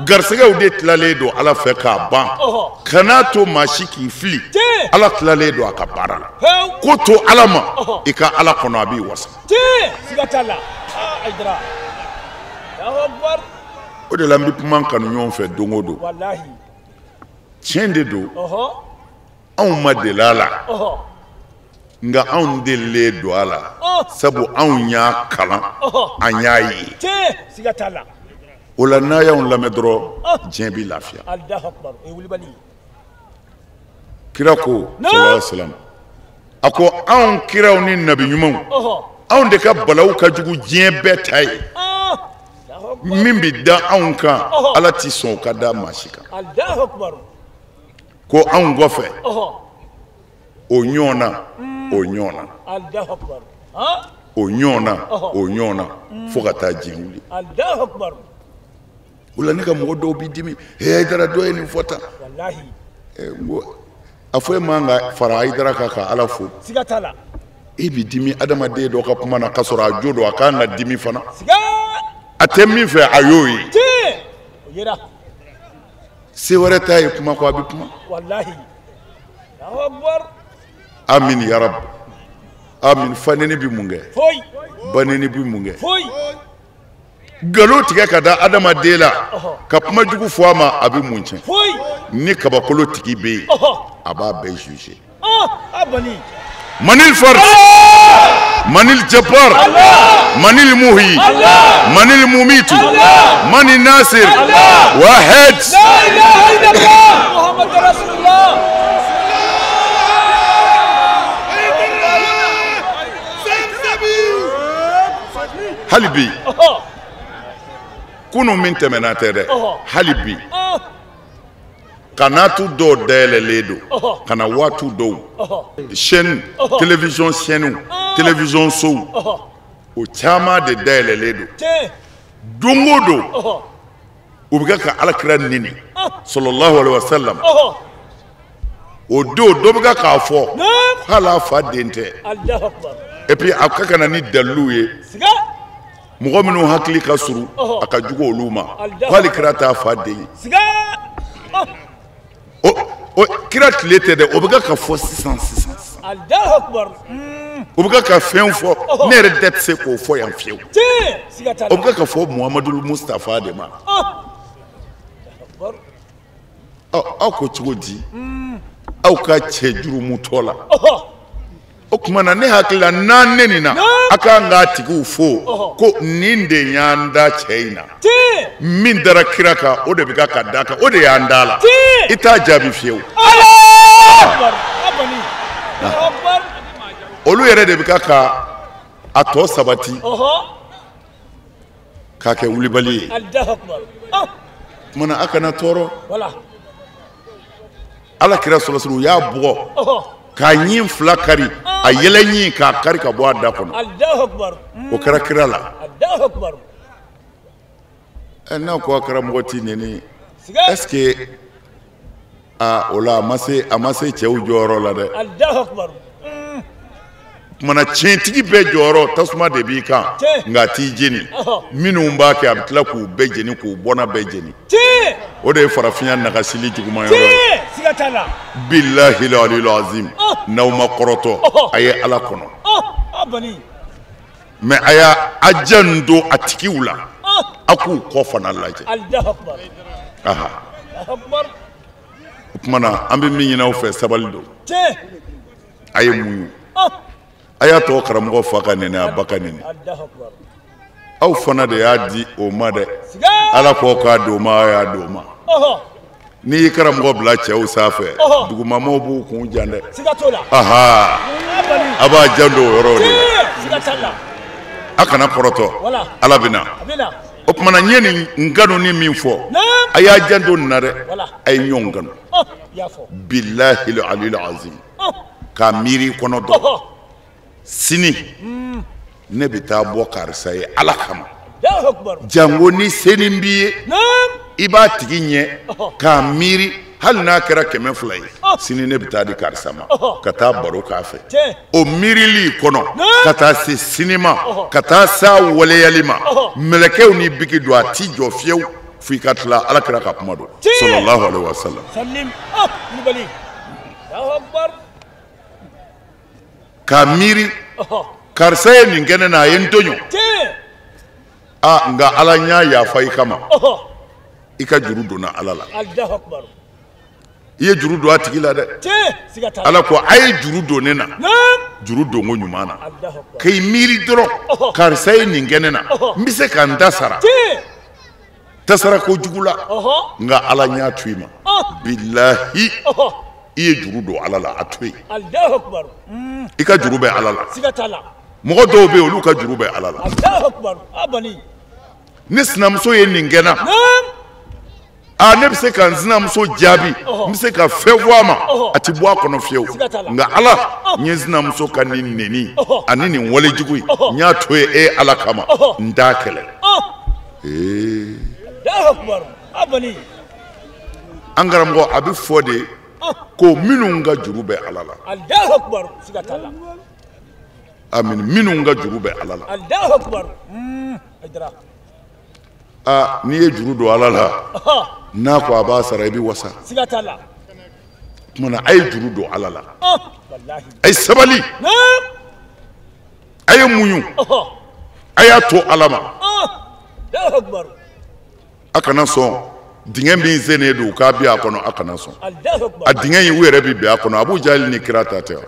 garisɛgɛw de tilalen don Ala fɛ k'a ban kan'a to maa si k'i fili Ala tilalen don a ka baara la ko to Ala ma i ka Ala kɔnɔ a b'i wasa. O de la n bɛ kuma n kanu ɲɔgɔn fɛ don o don. Tiɲɛ de don anw ma deli a la nka anw delilen don a la sabu anw y'a kalan an y'a ye. O la n'a y'anw lamɛn dɔrɔn diɲɛ bɛ lafiya. Kira ko sallallahu alaihi wasallam a ko anw kiraw ni nabi ɲumanw anw de ka balawu ka jugu diɲɛ bɛɛ ta ye. Min bɛ da anw kan Ala ti sɔn o ka da maa si kan. Ko anw kɔfɛ o ɲɔgɔnna o ɲɔgɔnna o ɲɔgɔnna o ɲɔgɔnna fo ka taa diɲɛ wuli. O la ne ka mɔgɔ dɔw b'i dimi he Hayidara dɔ ye nin fɔ tan. N ko a fɔ e man ka fara Hayidara kan ka Ala fo. E b'i dimi adamaden dɔ ka kuma na k'a sɔrɔ a jo don a kan ka dimi fana. A tɛ min fɛ a y'o ye. Se wɛrɛ t'a ye kuma kɔ a bɛ kuma. Amin ya Rabi. Amin faneni bɛ mun kɛ? Baneni bɛ mun kɛ? Nkalon tigɛ ka da adamaden la ka kuma jugu fɔ a ma a bɛ mun tiɲɛ? Ni kabakolo tigi bɛ yen a b'a bɛɛ juger. Manil Fard, Manil Jabbar, Manil Muhi, Manil Mumitu, Manil Nasir, Wahed. La ilaha illallah Muhammad Rasulullah. Hali bi kunun min tɛmɛna tɛ dɛ, hali bi kanatu dɔw dayɛlɛlen don ka na waati dɔw chaîne télévision chaîne télévision sow o caman de dayɛlɛlen don don o don u bɛ kɛ ka Ala kira nini sallallahu alaihi wasallam o don dɔ bɛ kɛ k'a fɔ hali a fa den tɛ et puis a ka na ni dalilu ye mɔgɔ minnu hakili ka surun a ka jugu olu ma hali kira t'a fa den ye. O kira tile tɛ dɛ, o bɛ kɛ ka fɔ sisan sisan sisan. O bɛ kɛ ka fɛn fɔ ne yɛrɛ tɛ se k'o fɔ yan fiyewu. O bɛ kɛ ka fɔ Muhamadu Mustafa de ma. Aw ko cogo di aw ka cɛ jurumutɔ la? O tuma na ne hakili la n'an nenina a k'an k'a tigiw fo ko nin de y'an da cɛ in na. Min dara kira kan o de bɛ ka ka da kan o de y'an da la. I t'a jaabi fiyewu. Olu yɛrɛ de bɛ ka ka a tɔ sabati k'a kɛ wulibali ye. Tuma na a kana tɔɔrɔ. Ala kira sɔrɔ sɔrɔ u y'a bugɔ. K'a ɲin fila kari a yɛlɛ ɲin k'a kari ka bɔ a da kɔnɔ o kɛra kira la. N'a ko a kɛra mɔgɔ t'i neni est ce que o la a ma se cɛw jɔyɔrɔ la dɛ. Kumana tiɲɛtigi bɛɛ jɔyɔrɔ tasuma de b'i kan nka a t'i jeni. Minnu b'a kɛ a bɛ tila k'u bɛɛ jeni k'u bɔnna bɛɛ jeni. O de ye farafinya nagasili juguman yɔrɔ ye. Bilahi aliyul azim n'aw ma kɔrɔtɔ a ye Ala kɔnɔ. Mais a y'a a janto a tigiw la a k'u kɔ fana lajɛ. O tuma na an bɛ min ɲini aw fɛ sabali don. A ye muɲu. A y'a tɔ karamɔgɔ fa ka nɛnɛ a ba ka nɛnɛ. Aw fana de y'a di o ma dɛ. Ala ko k'a d'o ma, a y'a d'o ma. N'i y'i karamɔgɔ bila cɛw sanfɛ, dugumamaw b'u kun jan dɛ. Aha, a b'a janto o yɔrɔ de la. A kana kɔrɔtɔ, Ala bɛ na. O tuma na n ye nin nkanuni min fɔ, a y'a janto nin na dɛ. A ye ɲɔgɔn kanu. Bilahi alil azim. K'a miiri i kɔnɔ dɔrɔn. Sini ne bɛ taa bɔ karisa ye Ala kama. Jango ni senin b'i ye, i b'a tigi ɲɛ k'a miiri hali n'a kɛra 200 ye, sini ne bɛ taa di karisa ma ka taa baro k'a fɛ. O miirili kɔnɔ ka taa se sini ma, ka taa s'a waleyali ma, mɛlɛkɛw ni bigi don a ti jɔ fiyewu f'i ka tila. Ala kira ka kuma don sallallahu alaihi wa sallam. K'a miiri karisa ye nin kɛ ne na, a ye n tɔɲɔ. Ah, nka Ala n y'a yafa i kama. I ka juru donna Ala la. I ye juru don a tigi la dɛ. Ala ko a ye juru don ne na, juru donko ɲuman na. K'i miiri dɔrɔn karisa ye nin kɛ ne na, n bɛ se ka n ta sara. Ta sara kojugu la, nka Ala n y'a to i ma. Bilahi, i ye juru don Ala la, a to yen. I ka juru bɛ Ala la. Mɔgɔ dɔw bɛ yen, olu ka juru bɛ Ala la. Ni sinamuso ye nin kɛ n na, aa ne bɛ se ka n sinamuso jaabi, n bɛ se ka fɛn fɔ a ma, a ti bɔ a kɔnɔ fiyewu. Nka Ala, n ye n sinamuso ka nin neni ani nin walejugu ye, n y'a to yen e Ala kama, n t'a kɛlɛ. Ee, an karamɔgɔ, a bɛ fɔ de ko minnu ka juru bɛ Ala la. Amin, minnu ka juru bɛ Ala la. Aa, n'i ye juru don Ala la, n'a ko a b'a sara, i bɛ wasa. Tuma na a ye juru don Ala la. A ye sabali, a ye muɲu, a y'a to Ala ma. A kana sɔn dingɛ min sennen don k'a bi a kɔnɔ, a kana sɔn. A dingɛ in u yɛrɛ bɛ bin a kɔnɔ. Abu Jahili ni kira ta tɛ wa?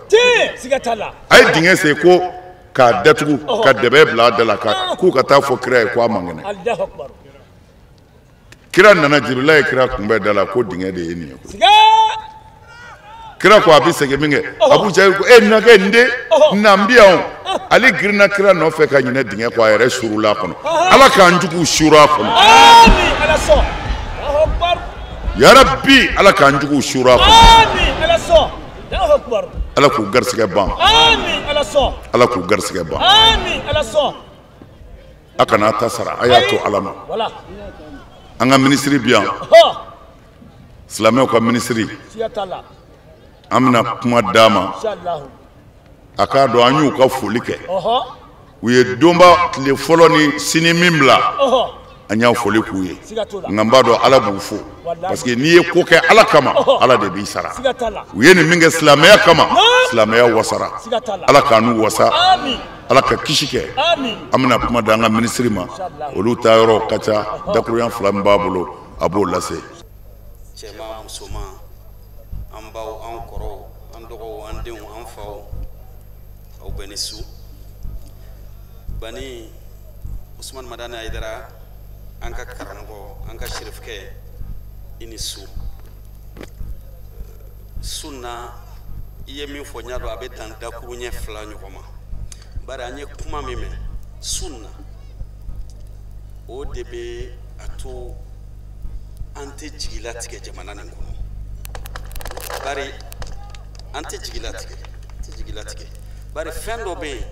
A ye dingɛ sen ko k'a datugu, ka dɛbɛ bila a da la, k'u ka taa fɔ kira ye ko a man kɛnɛ. Kira nana, Jibirila ye kira kunbɛn da la ko dingɛ de ye nin ye. Kira ko a bɛ segin min kɛ, Abu Jahili ko e na kɛ n den na n bi yan o. Ale girinna kira nɔfɛ ka ɲinɛ dingɛ kɔ, a yɛrɛ suurula a kɔnɔ. Ala k'an juguw suuru a kɔnɔ. Ya Rabbi, Ala k'an juguw suuru a kɔnɔ. Ala k'u garisɛgɛ ban. Ala k'u garisɛgɛ ban. A kana ta sara, a y'a to Ala ma. An ka minisiri bi yan, silamɛw ka minisiri, an bɛna kuma d'a ma. A k'a dɔn an y'u ka foli kɛ. U ye donba tile fɔlɔ ni sini min bila, an y'a foli k'u ye. Nka n b'a dɔn Ala b'u fo, parce que n'i ye ko kɛ Ala kama, Ala de b'i sara. U ye nin min kɛ silamɛya kama, silamɛya wasara. Ala k'an n'u wasa, Ala ka kisi kɛ. An bɛna kuma d'an ka minisiri ma, olu ta yɔrɔ ka ca, dakurunya 2 min b'a bolo, a b'o lase. Cɛman, musoman, an baw, an kɔrɔw, an dɔgɔw, an denw, an faw, aw bɛɛ ni su. Bani Usumani Madani Hayidara, an ka karamɔgɔ, an ka sherifukɛ, i ni su. Sunna, i ye min fɔ n y'a dɔn a bɛ dan dakuruɲɛ 2 ɲɔgɔn ma. Bari an ye kuma min mɛn sunna, o de bɛ a to an tɛ jigi latigɛ jamana nin kɔnɔ. Bari an tɛ jigi latigɛ, tɛ jigi latigɛ. Bari fɛn dɔ bɛ yen,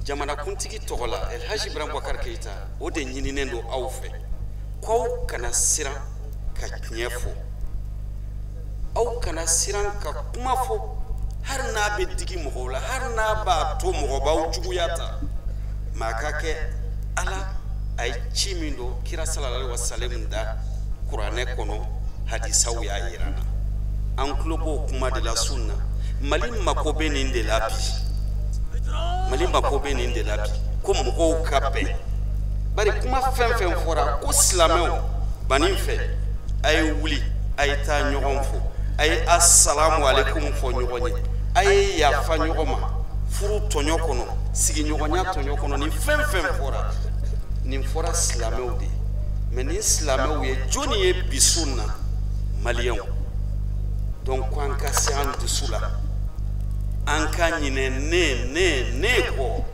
jamanakuntigi tɔgɔ la, El Hadji Ibrahim Boubacar Keïta, o de ɲininen don aw fɛ k'aw kana siran ka tiɲɛ fɔ, aw kana siran ka kuma fɔ, hali n'a bɛ digi mɔgɔw la, hali n'a b'a to mɔgɔ b'aw juguya ta, maa ka kɛ Ala a ye ci min don kira sallallahu alaihi wasallam da kuranɛ kɔnɔ, hadisaw y'a yira an na. An tulo b'o kuma de la sun na. Mali mako bɛ nin de la bi. Mali mako bɛ nin de la bi, ko mɔgɔw ka bɛn. Bari kuma fɛn fɛn fɔra ko silamɛw banin fɛ, a ye wuli, a ye taa ɲɔgɔn fo, a ye asalamu aleykum fɔ ɲɔgɔn ye, a ye yafa ɲɔgɔn ma. Furu tɔɲɔ kɔnɔ, sigiɲɔgɔnya tɔɲɔ kɔnɔ, nin fɛn fɛn fɔra, nin fɔra silamɛw de ye. Mais ni silamɛw ye jɔnni ye bi su in na? Maliyɛnw. Donc ko an ka se an dusu la, an ka ɲinɛ ne kɔ,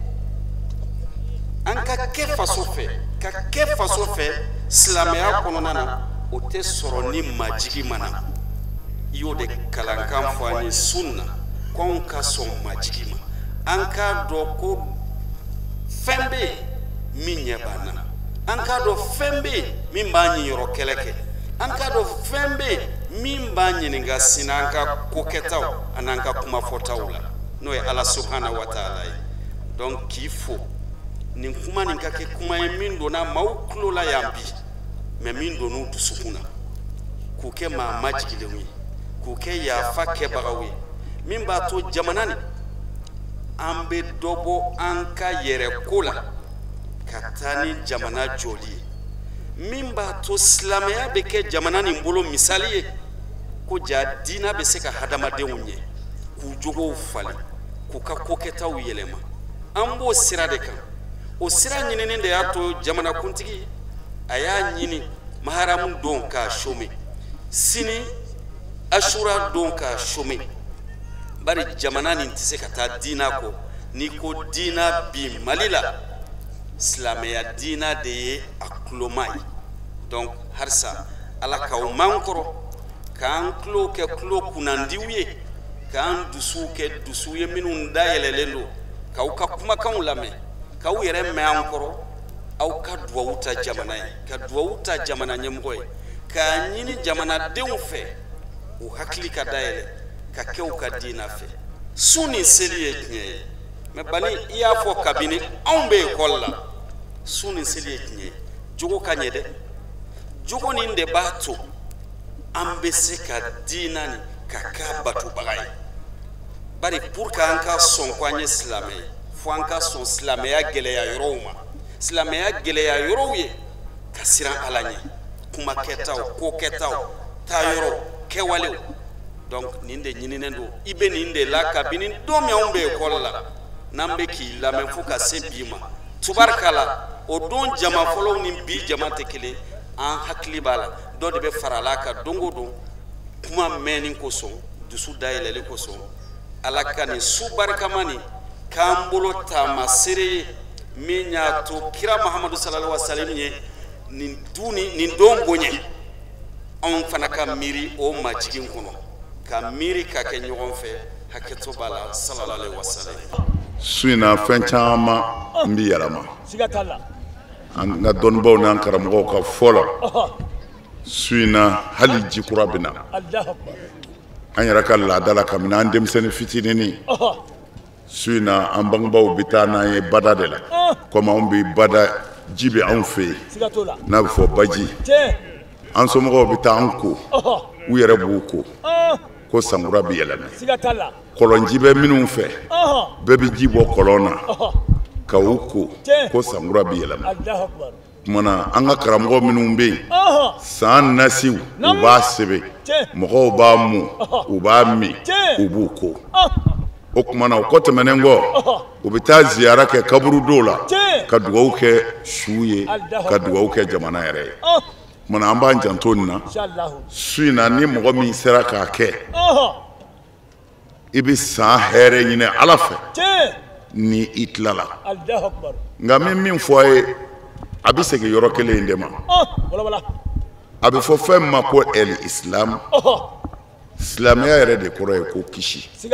an ka kɛ faso fɛ, ka kɛ faso fɛ silamɛya kɔnɔna na, o tɛ sɔrɔ ni majigi ma na. I y'o de kalankan fɔ an ye sun na, ko anw ka sɔn majigi ma, an k'a dɔn ko fɛn bɛ yen min ɲɛ b'an na, an k'a dɔn fɛn bɛ yen min b'an ɲiyɔrɔ kɛlɛ kɛ, an k'a dɔn fɛn bɛ yen min b'an ɲininka sini an ka kokɛtaw an'an ka kumafɔtaw la, n'o ye Ala subahana wa taala ye. Donc k'i fo nin kuma nin ka kɛ kuma ye min donna maaw tulo la yan bi, mais min donn'u dusukun na, k'u kɛ maa majigilenw ye, k'u kɛ yafa kɛbagaw ye, min b'a to jamana nin an bɛ dɔ bɔ an ka yɛrɛ ko la ka taa ni jamana jɔli ye, min b'a to silamɛya bɛ kɛ jamana nin bolo misali ye, ko ja diinɛ bɛ se ka hadamadenw ɲɛ, k'u jogow falen, k'u ka kokɛtaw yɛlɛma. An b'o sira de kan. O sira ɲinini de y'a to jamanakuntigi a y'a ɲini maharamu don k'a chômer, sini asura don k'a chômer, bari jamana nin tɛ se ka taa diinɛ kɔ. N'i ko diinɛ bi Mali la, silamɛya diinɛ de ye a kuloma ye. Donc halisa Ala k'aw man kɔrɔ, k'an tulo kɛ tulo kunnandiw ye, k'an dusuw kɛ dusu ye minnu dayɛlɛlen don, k'aw ka kumakanw lamɛn, k'aw yɛrɛ mɛn an kɔrɔ. Aw ka duwawu ta jamana ye, ka duwawu ta jamana ɲɛmɔgɔ ye, k'a ɲini jamanadenw fɛ u hakili ka dayɛlɛ ka kɛ u ka diinɛ fɛ. Sun ni seli ye tiɲɛ ye, mais bani i y'a fɔ kabini anw bɛ ekɔli la, sun ni seli ye tiɲɛ ye. Jogo ka ɲɛ dɛ, jogo nin de b'a to an bɛ se ka diinɛ nin ka k'a batobaga ye. Bari pour que an ka sɔn ko an ye silamɛ ye, fo an ka sɔn silamɛya gɛlɛya yɔrɔw ma. Silamɛya gɛlɛya yɔrɔw ye ka siran Ala ɲɛ, kuma kɛtaw, ko kɛtaw, taayɔrɔw, kɛwalew. Donc nin de ɲininen don, i bɛ nin de la kabini don min anw bɛ ekɔli la, n'an bɛ k'i lamɛn fo ka se bi ma. Tubarikala, o don jama fɔlɔw ni bi jama tɛ kelen, an hakili b'a la, dɔ de bɛ fara a kan don o don, kuma mɛnni kosɔn, dusu dayɛlɛli kosɔn. Ala ka nin su barikama nin k'an bolo taamaseere ye min y'a to kira Mahamadu sallallahu alaihi wa sallam ye nin du nin don bonya, anw fana ka miiri o majigin kɔnɔ, ka miiri ka kɛ ɲɔgɔn fɛ. Hakɛto b'a la, sallallahu alaihi wa sallam. Su in na fɛn caman n bɛ yɛlɛma. Siga t'a la. An ka dɔnnibaaw n'an karamɔgɔw ka fɔ la, su in na hali ji kura bɛ na. An yɛrɛ ka laada la, kabini an denmisɛnnin fitinin, su in na an bangebaaw bɛ taa n'an ye bada de la. Komi anw bɛ bada, ji bɛ anw fɛ yen, n'a bɛ fɔ baji. An somɔgɔw bɛ taa an ko, u yɛrɛ b'u ko, ko sankura bɛ yɛlɛmɛ. Kɔlɔnji bɛ minnu fɛ, bɛɛ bɛ ji bɔ kɔlɔn na ka u ko, ko sankura bɛ yɛlɛmɛ. Kumana an ka karamɔgɔ minnu bɛ yen, san nasiw u b'a sɛbɛn, mɔgɔw b'a mun, u b'a min, u b'u ko. O kumana o kɔ tɛmɛnen kɔ, u bɛ taa ziyara kɛ kaburudo la, ka dugawu kɛ su ye, ka dugawu kɛ jamana yɛrɛ ye. Kumana an b'an janto nin na. Su in na ni mɔgɔ min sera k'a kɛ, i bɛ san hɛrɛ ɲini Ala fɛ ni i tilala. Nka n bɛ min fɔ a ye, a bɛ segin yɔrɔ kelen in de ma. A bɛ fɔ fɛn min ma ko el islam. Silamɛya yɛrɛ de kɔrɔ ye ko kisi. Si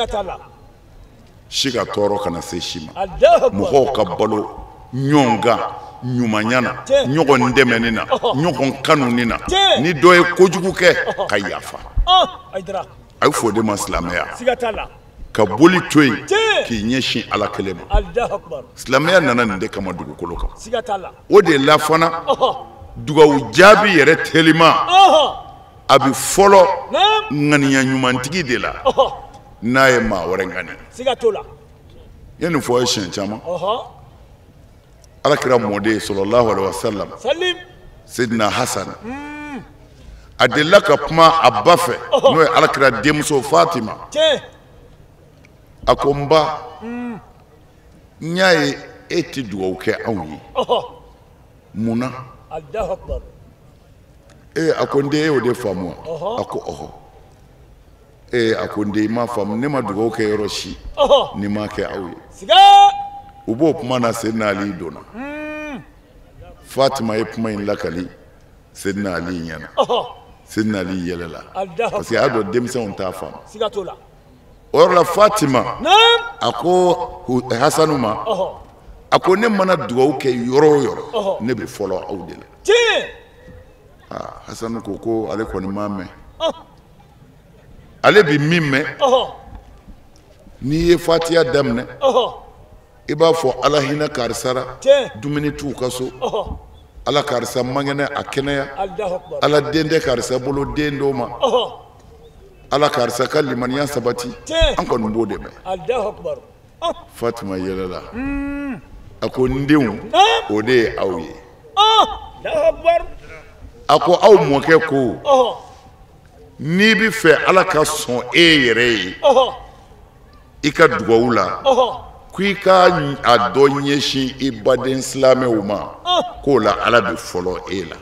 ka tɔɔrɔ kana se si ma. Mɔgɔw ka balo ɲɔgɔn kan ɲumanya na, ɲɔgɔn dɛmɛni na, ɲɔgɔn kanuni na. Ni dɔ ye kojugu kɛ, ka yafa. A bɛ fɔ o de ma silamɛya. Ka boli to yen k'i ɲɛsin Ala kelen ma. Silamɛya nana nin de kama dugukolo kan. O de la fana, dugawu jaabi yɛrɛ telima, a bɛ fɔlɔ ŋaniya ɲumantigi de la, n'a ye maa wɛrɛ ŋaniya. I ye nin fɔ ye siɲɛ caman. Ala kira mɔden sallallahu alaihi wa sallam, Seydina Hasan, a delila ka kuma a ba fɛ, n'o ye Ala kira denmuso Fatima. A ko n ba, N y'a ye e tɛ dugawu kɛ anw ye. Mun na? Ee a ko n den e y'o de faamu wa? A ko ɔhɔ. Ee a ko n den i m'a faamu, ne ma dugawu kɛ yɔrɔ si ni m'a kɛ aw ye. U b'o kuma na, Seydina Ali donna. Fatima ye kuma in lakali Seydina Ali ɲɛna. Seydina Ali yɛlɛla parce que a y'a dɔn denmisɛnw t'a faamu. O yɔrɔ la Fatima a ko Hasanu ma, a ko ne mana dugawu kɛ yɔrɔ o yɔrɔ, ne bɛ fɔlɔ aw de la. Aa Hasanu ko ko ale kɔni m'a mɛn. Ale bɛ min mɛn, n'i ye Fatiya daminɛ, i b'a fɔ Ala hinɛ karisa la, dumuni t'u ka so, Ala karisa man kɛnɛ a kɛnɛya, Ala den tɛ karisa bolo den d'o ma, Ala karisa ka limaniya sabati, an kɔni b'o de mɛn. Fatima yɛlɛla, a ko n denw, o de ye aw ye. A ko aw mɔkɛ ko n'i bɛ fɛ Ala ka sɔn e yɛrɛ ye i ka dugawu la, ko i ka a dɔ ɲɛsin i baden silamɛw ma, k'o la Ala bɛ fɔlɔ e la.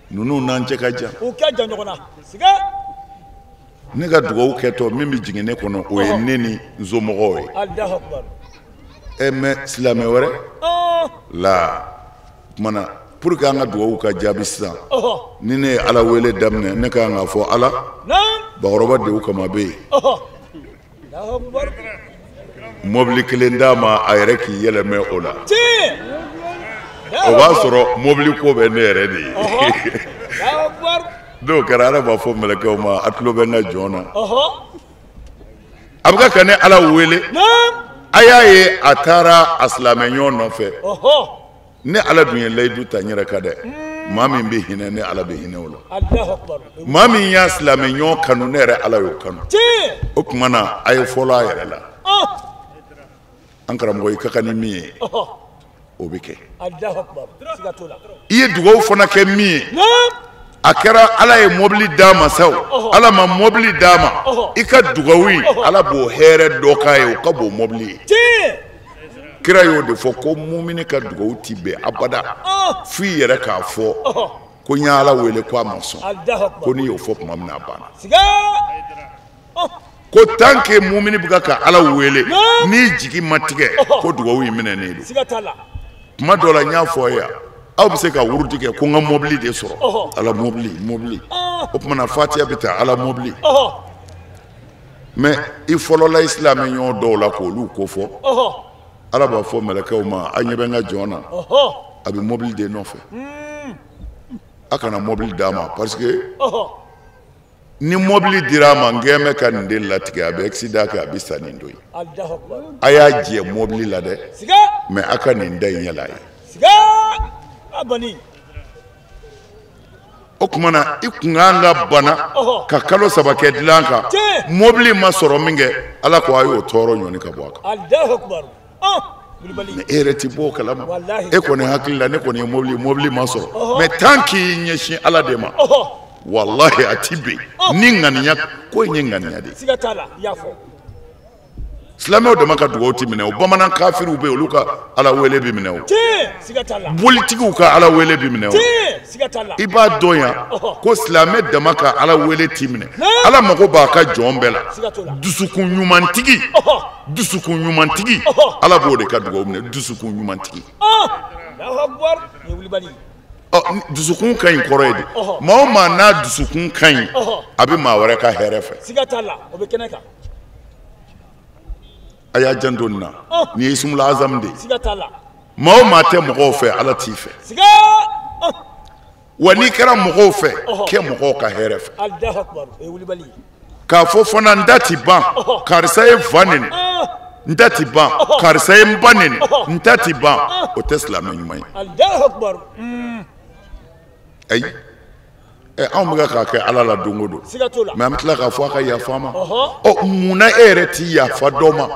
Ninnu n'an cɛ ka jan. Ne ka dugawu kɛtɔ min bɛ jigin ne kɔnɔ, o ye ne ni n somɔgɔw ye. Ɛ mɛ silamɛ wɛrɛ la tuma na, pour que an ka dugawu ka jaabi sisan, ni ne ye Ala wele daminɛ, ne ka kan k'a fɔ Ala, bakɔrɔba dewu kama bɛ yen, mɔbili kelen d'a ma a yɛrɛ k'i yɛlɛmɛ o la. O b'a sɔrɔ mɔbili ko bɛ ne yɛrɛ de ye. N'o kɛra, Ala b'a fɔ mɛlɛkɛw ma, a tulo bɛ n ka jɔn na. A bɛ ka ne Ala wele, a y'a ye a taara a silamɛ ɲɔgɔn nɔfɛ. Ne Ala dun ye layidu ta n yɛrɛ kan dɛ, maa min bɛ hinɛ, ne Ala bɛ hinɛ o la. Maa min y'a silamɛ ɲɔgɔn kanu, ne yɛrɛ Ala y'o kanu. O tuma na a ye fɔlɔ a yɛrɛ la. An karamɔgɔ, i ka kan ni min ye, o bɛ kɛ. I ye dugawu fana kɛ min ye, a kɛra Ala ye mɔbili d'a ma sa o, Ala ma mɔbili d'a ma, i ka dugawu in, Ala b'o hɛrɛ dɔ k'a ye, o ka bon mɔbili ye. Kira y'o de fɔ ko mumini ka dugawu ti bɛn abada f'i yɛrɛ k'a fɔ ko n y'Ala wele ko a ma sɔn, ko n'i y'o fɔ tuma min na a banna. Ko tant que mumini bɛ ka Ala wele n'i jigi ma tigɛ, ko dugawu in minɛnen don. Tuma dɔ la n y'a fɔ ye, aw bɛ se ka wurudi kɛ ko n ka mɔbili de sɔrɔ, Ala mɔbili mɔbili, o tuma na Fatiya bɛ taa Ala mɔbili. Mais i fɔlɔla i silamɛ ɲɔgɔn dɔw la k'olu ko fɔ, Ala b'a fɔ mɛlɛkɛw ma, a ɲɛ bɛ n ka jɔn na, a bɛ mɔbili de nɔfɛ, a kana mɔbili d'a ma, parce que ni mɔbili dira a ma, n kɛn bɛ ka nin de latigɛ, a bɛ accident kɛ, a bɛ sa nin don ye. A y'a jɛ mɔbili la dɛ, mais a ka nin da in yɛlɛ a ye. O tuma na i kun kan ka bana ka kalo 3 kɛ dilan kan, mɔbili ma sɔrɔ min kɛ, Ala ko a y'o tɔɔrɔ ɲɔni ka bɔ a kan. Mais e yɛrɛ ti bɔ o kalama, e kɔni hakili la ne kɔni ye mɔbili ma sɔrɔ, mais tant k'i ɲɛsin Ala de ma, walahi a ti bɛn ni ŋaniya ko in ye ŋaniya de ye. Silamɛw dama ka dugawu ti minɛ o, bamanan kafiriw bɛ yen, olu ka Ala wele bɛ minɛ o, bolitigiw ka Ala wele bɛ minɛ o. I b'a dɔn yan ko silamɛ dama ka Ala wele ti minɛ, Ala mago b'a ka jɔn bɛɛ la. Dusukun ɲumantigi, dusukun ɲumantigi, Ala b'o de ka dugawu minɛ, dusukun ɲumantigi. Ɔ dusukun ka ɲi kɔrɔ ye di, maa o maa n'a dusukun ka ɲi, a bɛ maa wɛrɛ ka hɛrɛ fɛ. A y'a janto nin na, nin ye Ismul Azam de ye. Maa o maa tɛ mɔgɔw fɛ, Ala t'i fɛ. Wa n'i kɛra mɔgɔw fɛ, kɛ mɔgɔw ka hɛrɛ fɛ. K'a fɔ fana n da ti ban, karisa ye fa neni, n ta ti ban, karisa ye n ba neni, n ta ti ban, o tɛ silamɛ ɲuman ye. Ayi, anw bɛ k'a kɛ Ala la don o don, mais an bɛ tila k'a fɔ a ka yafa an ma. Ɔ mun na e yɛrɛ t'i yafa dɔ ma?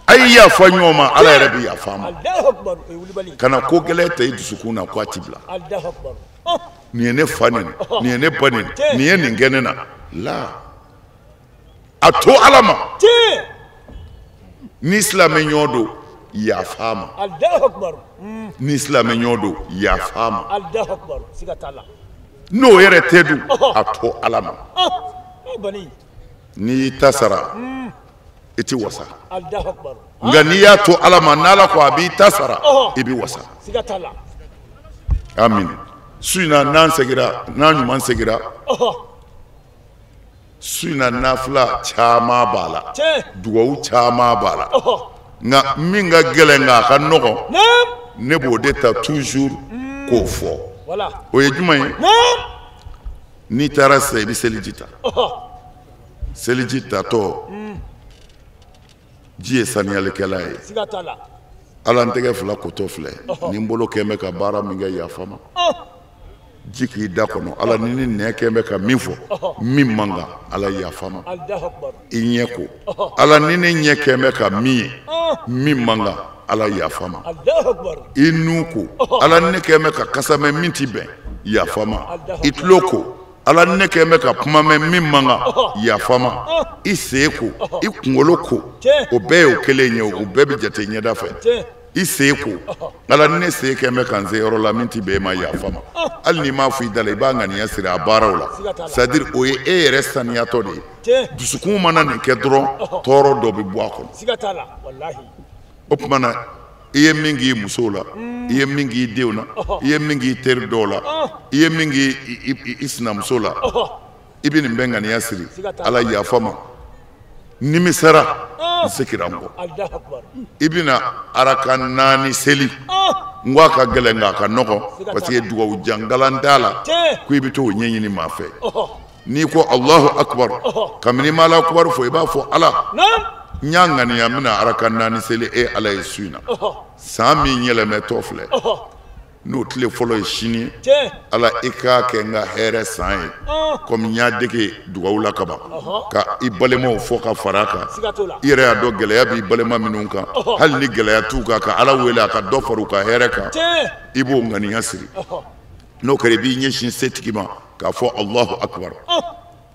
A ye yafa ɲɔgɔn ma, Ala yɛrɛ bɛ yafa an ma. Kana ko gɛlɛn ta i dusukun na ko a ti bila. Nin ye ne fa neni, nin ye ne ba neni, nin ye nin kɛ ne na. La, A to Ala ma. Ni silamɛ ɲɔgɔn don, yafa ma. Ni silamɛ ɲɔgɔn don, yafa ma. N'o yɛrɛ tɛ dun, a to Ala ma. N'i y'i ta sara, i ti wasa. Nka n'i y'a to Ala ma, n'Ala ko a b'i ta sara, i b'i wasa. Amin. Su in na n'an segira, n'an ɲuman segira, su in na nafila caman b'a la, dugawu caman b'a la. Nka min ka gɛlɛn nka a ka nɔgɔn, ne b'o de ta toujours k'o fɔ. O ye jumɛn ye? N'i taara sisan, i bɛ seliji ta. Seliji tatɔ, ji ye saniyalikɛla ye. Ala n tɛgɛ fila kotɔ filɛ, ni n bolo kɛn bɛ ka baara min kɛ, yafa ma. Ji k'i da kɔnɔ, Ala ni ne nɛ kɛn bɛ ka min fɔ, min man kan, Ala yafa ma. I ɲɛ ko, Ala ni ne ɲɛ kɛn bɛ ka min ye, min man kan, Ala yafa ma. I nun ko, Ala ni ne kɛn bɛ ka kasa mɛn min ti bɛn, yafa ma. I tulo ko, Ala ni ne kɛn bɛ ka kuma mɛn min man kan, yafa ma. I sen ko, i kunkolo ko, o bɛɛ y'o kelen ye, o bɛɛ bɛ jate ɲɛda fɛ. I sen ko, Ala ni ne sen kɛn bɛ ka n se yɔrɔ la min ti bɛn e ma, yafa ma. Hali n'i m'a fɔ i da la, i b'a ŋaniya siri a baaraw la. C'est à dire o ye e yɛrɛ saniyatɔ de ye. Dusukun mana nin kɛ dɔrɔn, tɔɔrɔ dɔ bɛ bɔ a kɔnɔ. O tuma na, i ye min k'i musow la, i ye min k'i denw na, i ye min k'i teri dɔw la, i ye min k'i sinamuso la, i bɛ nin bɛɛ ŋaniya siri. Ala yafa ma. Nimisara, n segira n kɔ. I bɛna araka naani seli. N ko a ka gɛlɛn nka a ka nɔgɔn, parce que dugawu jangalan t'a la ko i bɛ t'o ɲɛɲini maa fɛ. N'i ko Alahu akibaru, kabini i ma Alahu akibaru fɔ, i b'a fɔ Ala, n y'a ŋaniya n bɛna araka naani seli e Ala ye su in na. San min yɛlɛmɛtɔ filɛ, n'o tile fɔlɔ ye sini ye, Ala i k'a kɛ n ka hɛrɛ san ye, komi n y'a dege dugawu la kaban, ka i balimaw fɔ ka fara a kan. I yɛrɛ y'a dɔn gɛlɛya b'i balima minnu kan, hali ni gɛlɛya t'u kan, ka Ala wele a ka dɔ fara u ka hɛrɛ kan, i b'o ŋaniya siri. N'o kɛra, i b'i ɲɛsin setigi ma k'a fɔ Alahu akibaru.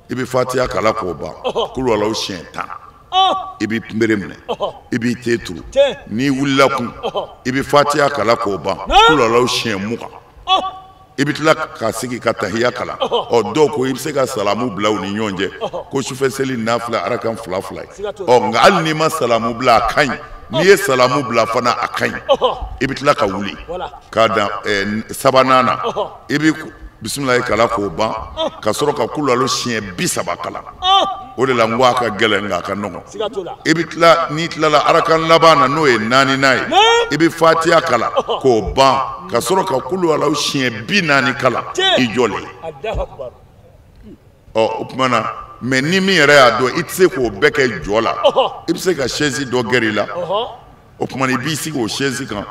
I bɛ fatiya kalan k'o ban, kulu Alahu siɲɛ 10. I b'i kunbere minɛ, i b'i te turu. N'i wulila kun, i bɛ fatiya kalan k'o ban, kulu Alahu siɲɛ 20. I bɛ tila ka sigi ka tahiya kalan. Ɔ dɔw ko i bɛ se ka salamu bila u ni ɲɔgɔn cɛ, ko sufɛ seli nafila arakan 2 2 ye. Ɔ nka hali n'i ma salamu bila, a ka ɲi. N'i ye salamu bila fana, a ka ɲi. I bɛ tila ka wuli k'a dan sabanan na, i bɛ bisimilayi kalan k'o ban, ka sɔrɔ ka kulu Alahu siɲɛ 30 kalan. O de la n ko a ka gɛlɛn nka a ka nɔgɔn. I bɛ tila, n'i tilala arakan laban na, n'o ye 4nan ye, i bɛ fatiya kalan k'o ban, ka sɔrɔ ka kulu Alahu siɲɛ 40 kalan i jɔlen. Ɔ o tuma na, mɛ ni min yɛrɛ y'a dɔn i tɛ se k'o bɛɛ kɛ jɔ la, i bɛ se ka chaise dɔ gɛrɛ i la. O tuma na, i b'i sigi o chaise kan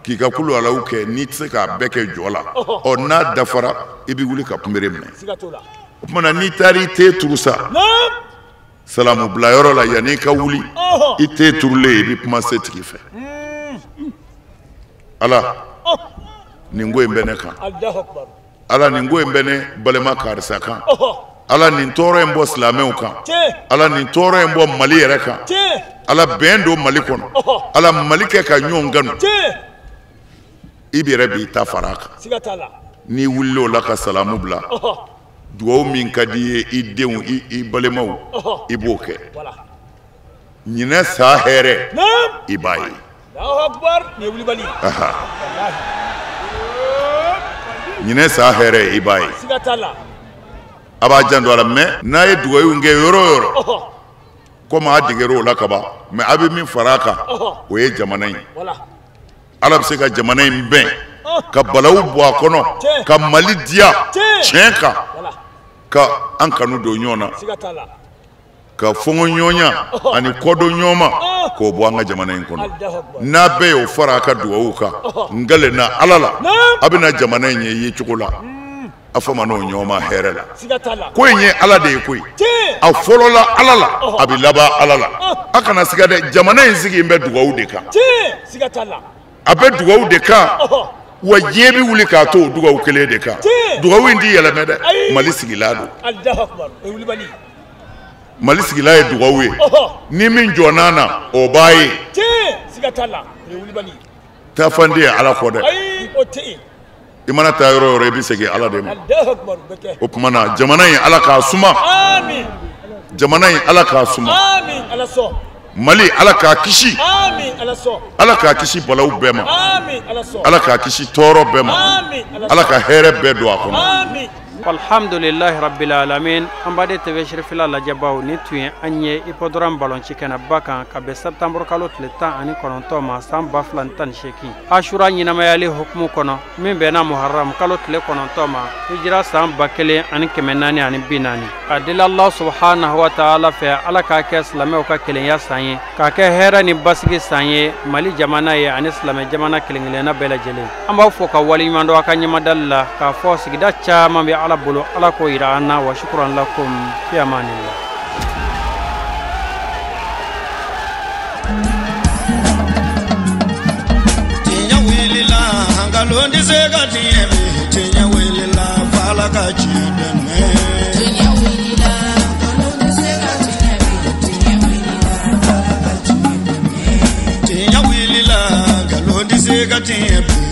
k'i ka kulu Alahu kɛ, n'i tɛ se k'a bɛɛ kɛ jɔ la. Ɔ n'a dafara, i bɛ wuli ka kunbere minɛ. O tuma na, n'i taara i te turu sa, salamu bila yɔrɔ la, yanni i ka wuli, i te turulen, i bɛ kuma setigi fɛ. Ala, nin ko in bɛ ne kan. Ala, nin ko in bɛ ne balima karisa kan. Ala, nin tɔɔrɔ in bɔ silamɛw kan. Ala, nin tɔɔrɔ in bɔ Mali yɛrɛ kan. Ala, bɛn don Mali kɔnɔ. Ala, Mali kɛ ka ɲɔgɔn kanu. I yɛrɛ b'i ta fara a kan. N'i wulila o la ka salamu bila, dugawu min ka di i ye, i denw, i balimaw, i b'o kɛ. Ɲinɛ sa hɛrɛ, i b'a ye. Ɲinɛ sa hɛrɛ, i b'a ye. A b'a janto a la, mɛ n'a ye dugawu in kɛ yɔrɔ o yɔrɔ, komi a degera o la kaban, mɛ a bɛ min fara a kan, o ye jamana in. Ala bɛ se ka jamana in bɛn, ka balawu bɔ a kɔnɔ, ka Mali diya tiɲɛ kan, ka an kanu don ɲɔgɔn na, ka fɔnkɔɲɔgɔnya ani kɔdon ɲɔgɔn ma k'o bɔ an ka jamana in kɔnɔ. N'a bɛɛ y'o fara a ka dugawu kan, n kalenna Ala la, a bɛna jamana in ye yecogo la, a fɔ ma n'o ɲɔgɔn ma hɛrɛ la. Ko in ye Ala de ye koyi. A fɔlɔla Ala la, a bɛ laban Ala la. A kana siga dɛ, jamana in sigi bɛ dugawu de kan. A bɛ dugawu de kan, wa diɲɛ bɛ wuli k'a to o dugawu kelen de kan. Dugawu in tɛ yɛlɛmɛ dɛ, Mali sigilan don. Mali sigila ye dugawu ye. Ni min jɔnna na o b'a ye. Siga t'a la. O ye wulibali. Taafan ye Ala kɔ dɛ. Ayi, o tɛ yen. I mana taa yɔrɔ o yɔrɔ i bɛ segin Ala de ma. Alahu akibaru, bɛ kɛ. O tuma na jamana in Ala k'a suma. Amin. Jamana in Ala k'a suma. Amin, Ala sɔn. Mali Ala k'a kisi. Amin, Ala sɔn. Ala k'a kisi balawu bɛɛ ma. Amin, Ala sɔn. Ala k'a kisi tɔɔrɔ bɛɛ ma. Amin, Ala sɔn. Ala ka hɛrɛ bɛɛ don a kɔnɔ. Amin. Alhamdulillahi rabbil alamin. An baden TV Sherifila lajɛbaw, ni tun ye an ye hippodrome balonci kɛnɛba kan ka bɛn septembre kalo tile 19 ma san 2018, Ashura ɲɛnamayali hukumu kɔnɔ, min bɛnna Muharram kalo tile 9 ma, hijira san 1440. A deli Allah subhanahu wa ta'ala fɛ, Ala k'a kɛ silamɛw ka kelenya san ye, k'a kɛ hɛrɛ ni basigi san ye Mali jamana ye ani silamɛ jamana kelen kelenna bɛɛ lajɛlen. An b'aw fo ka waleɲuman dɔn a ka ɲɛmadali la, k'a fɔ sigida caman bɛ Ala bolo, Ala k'o yira an na. Wa shukran lakum, fi amanillah. Tiɲɛ wulila, nkalon tɛ se ka tiɲɛ bi. Tiɲɛ wulila, f'Ala ka tiɲɛ dɛmɛ. Tiɲɛ wulila, nkalon tɛ se ka tiɲɛ bi. Tiɲɛ wulila, f'Ala ka tiɲɛ dɛmɛ. Tiɲɛ wulila, nkalon tɛ se ka tiɲɛ bi.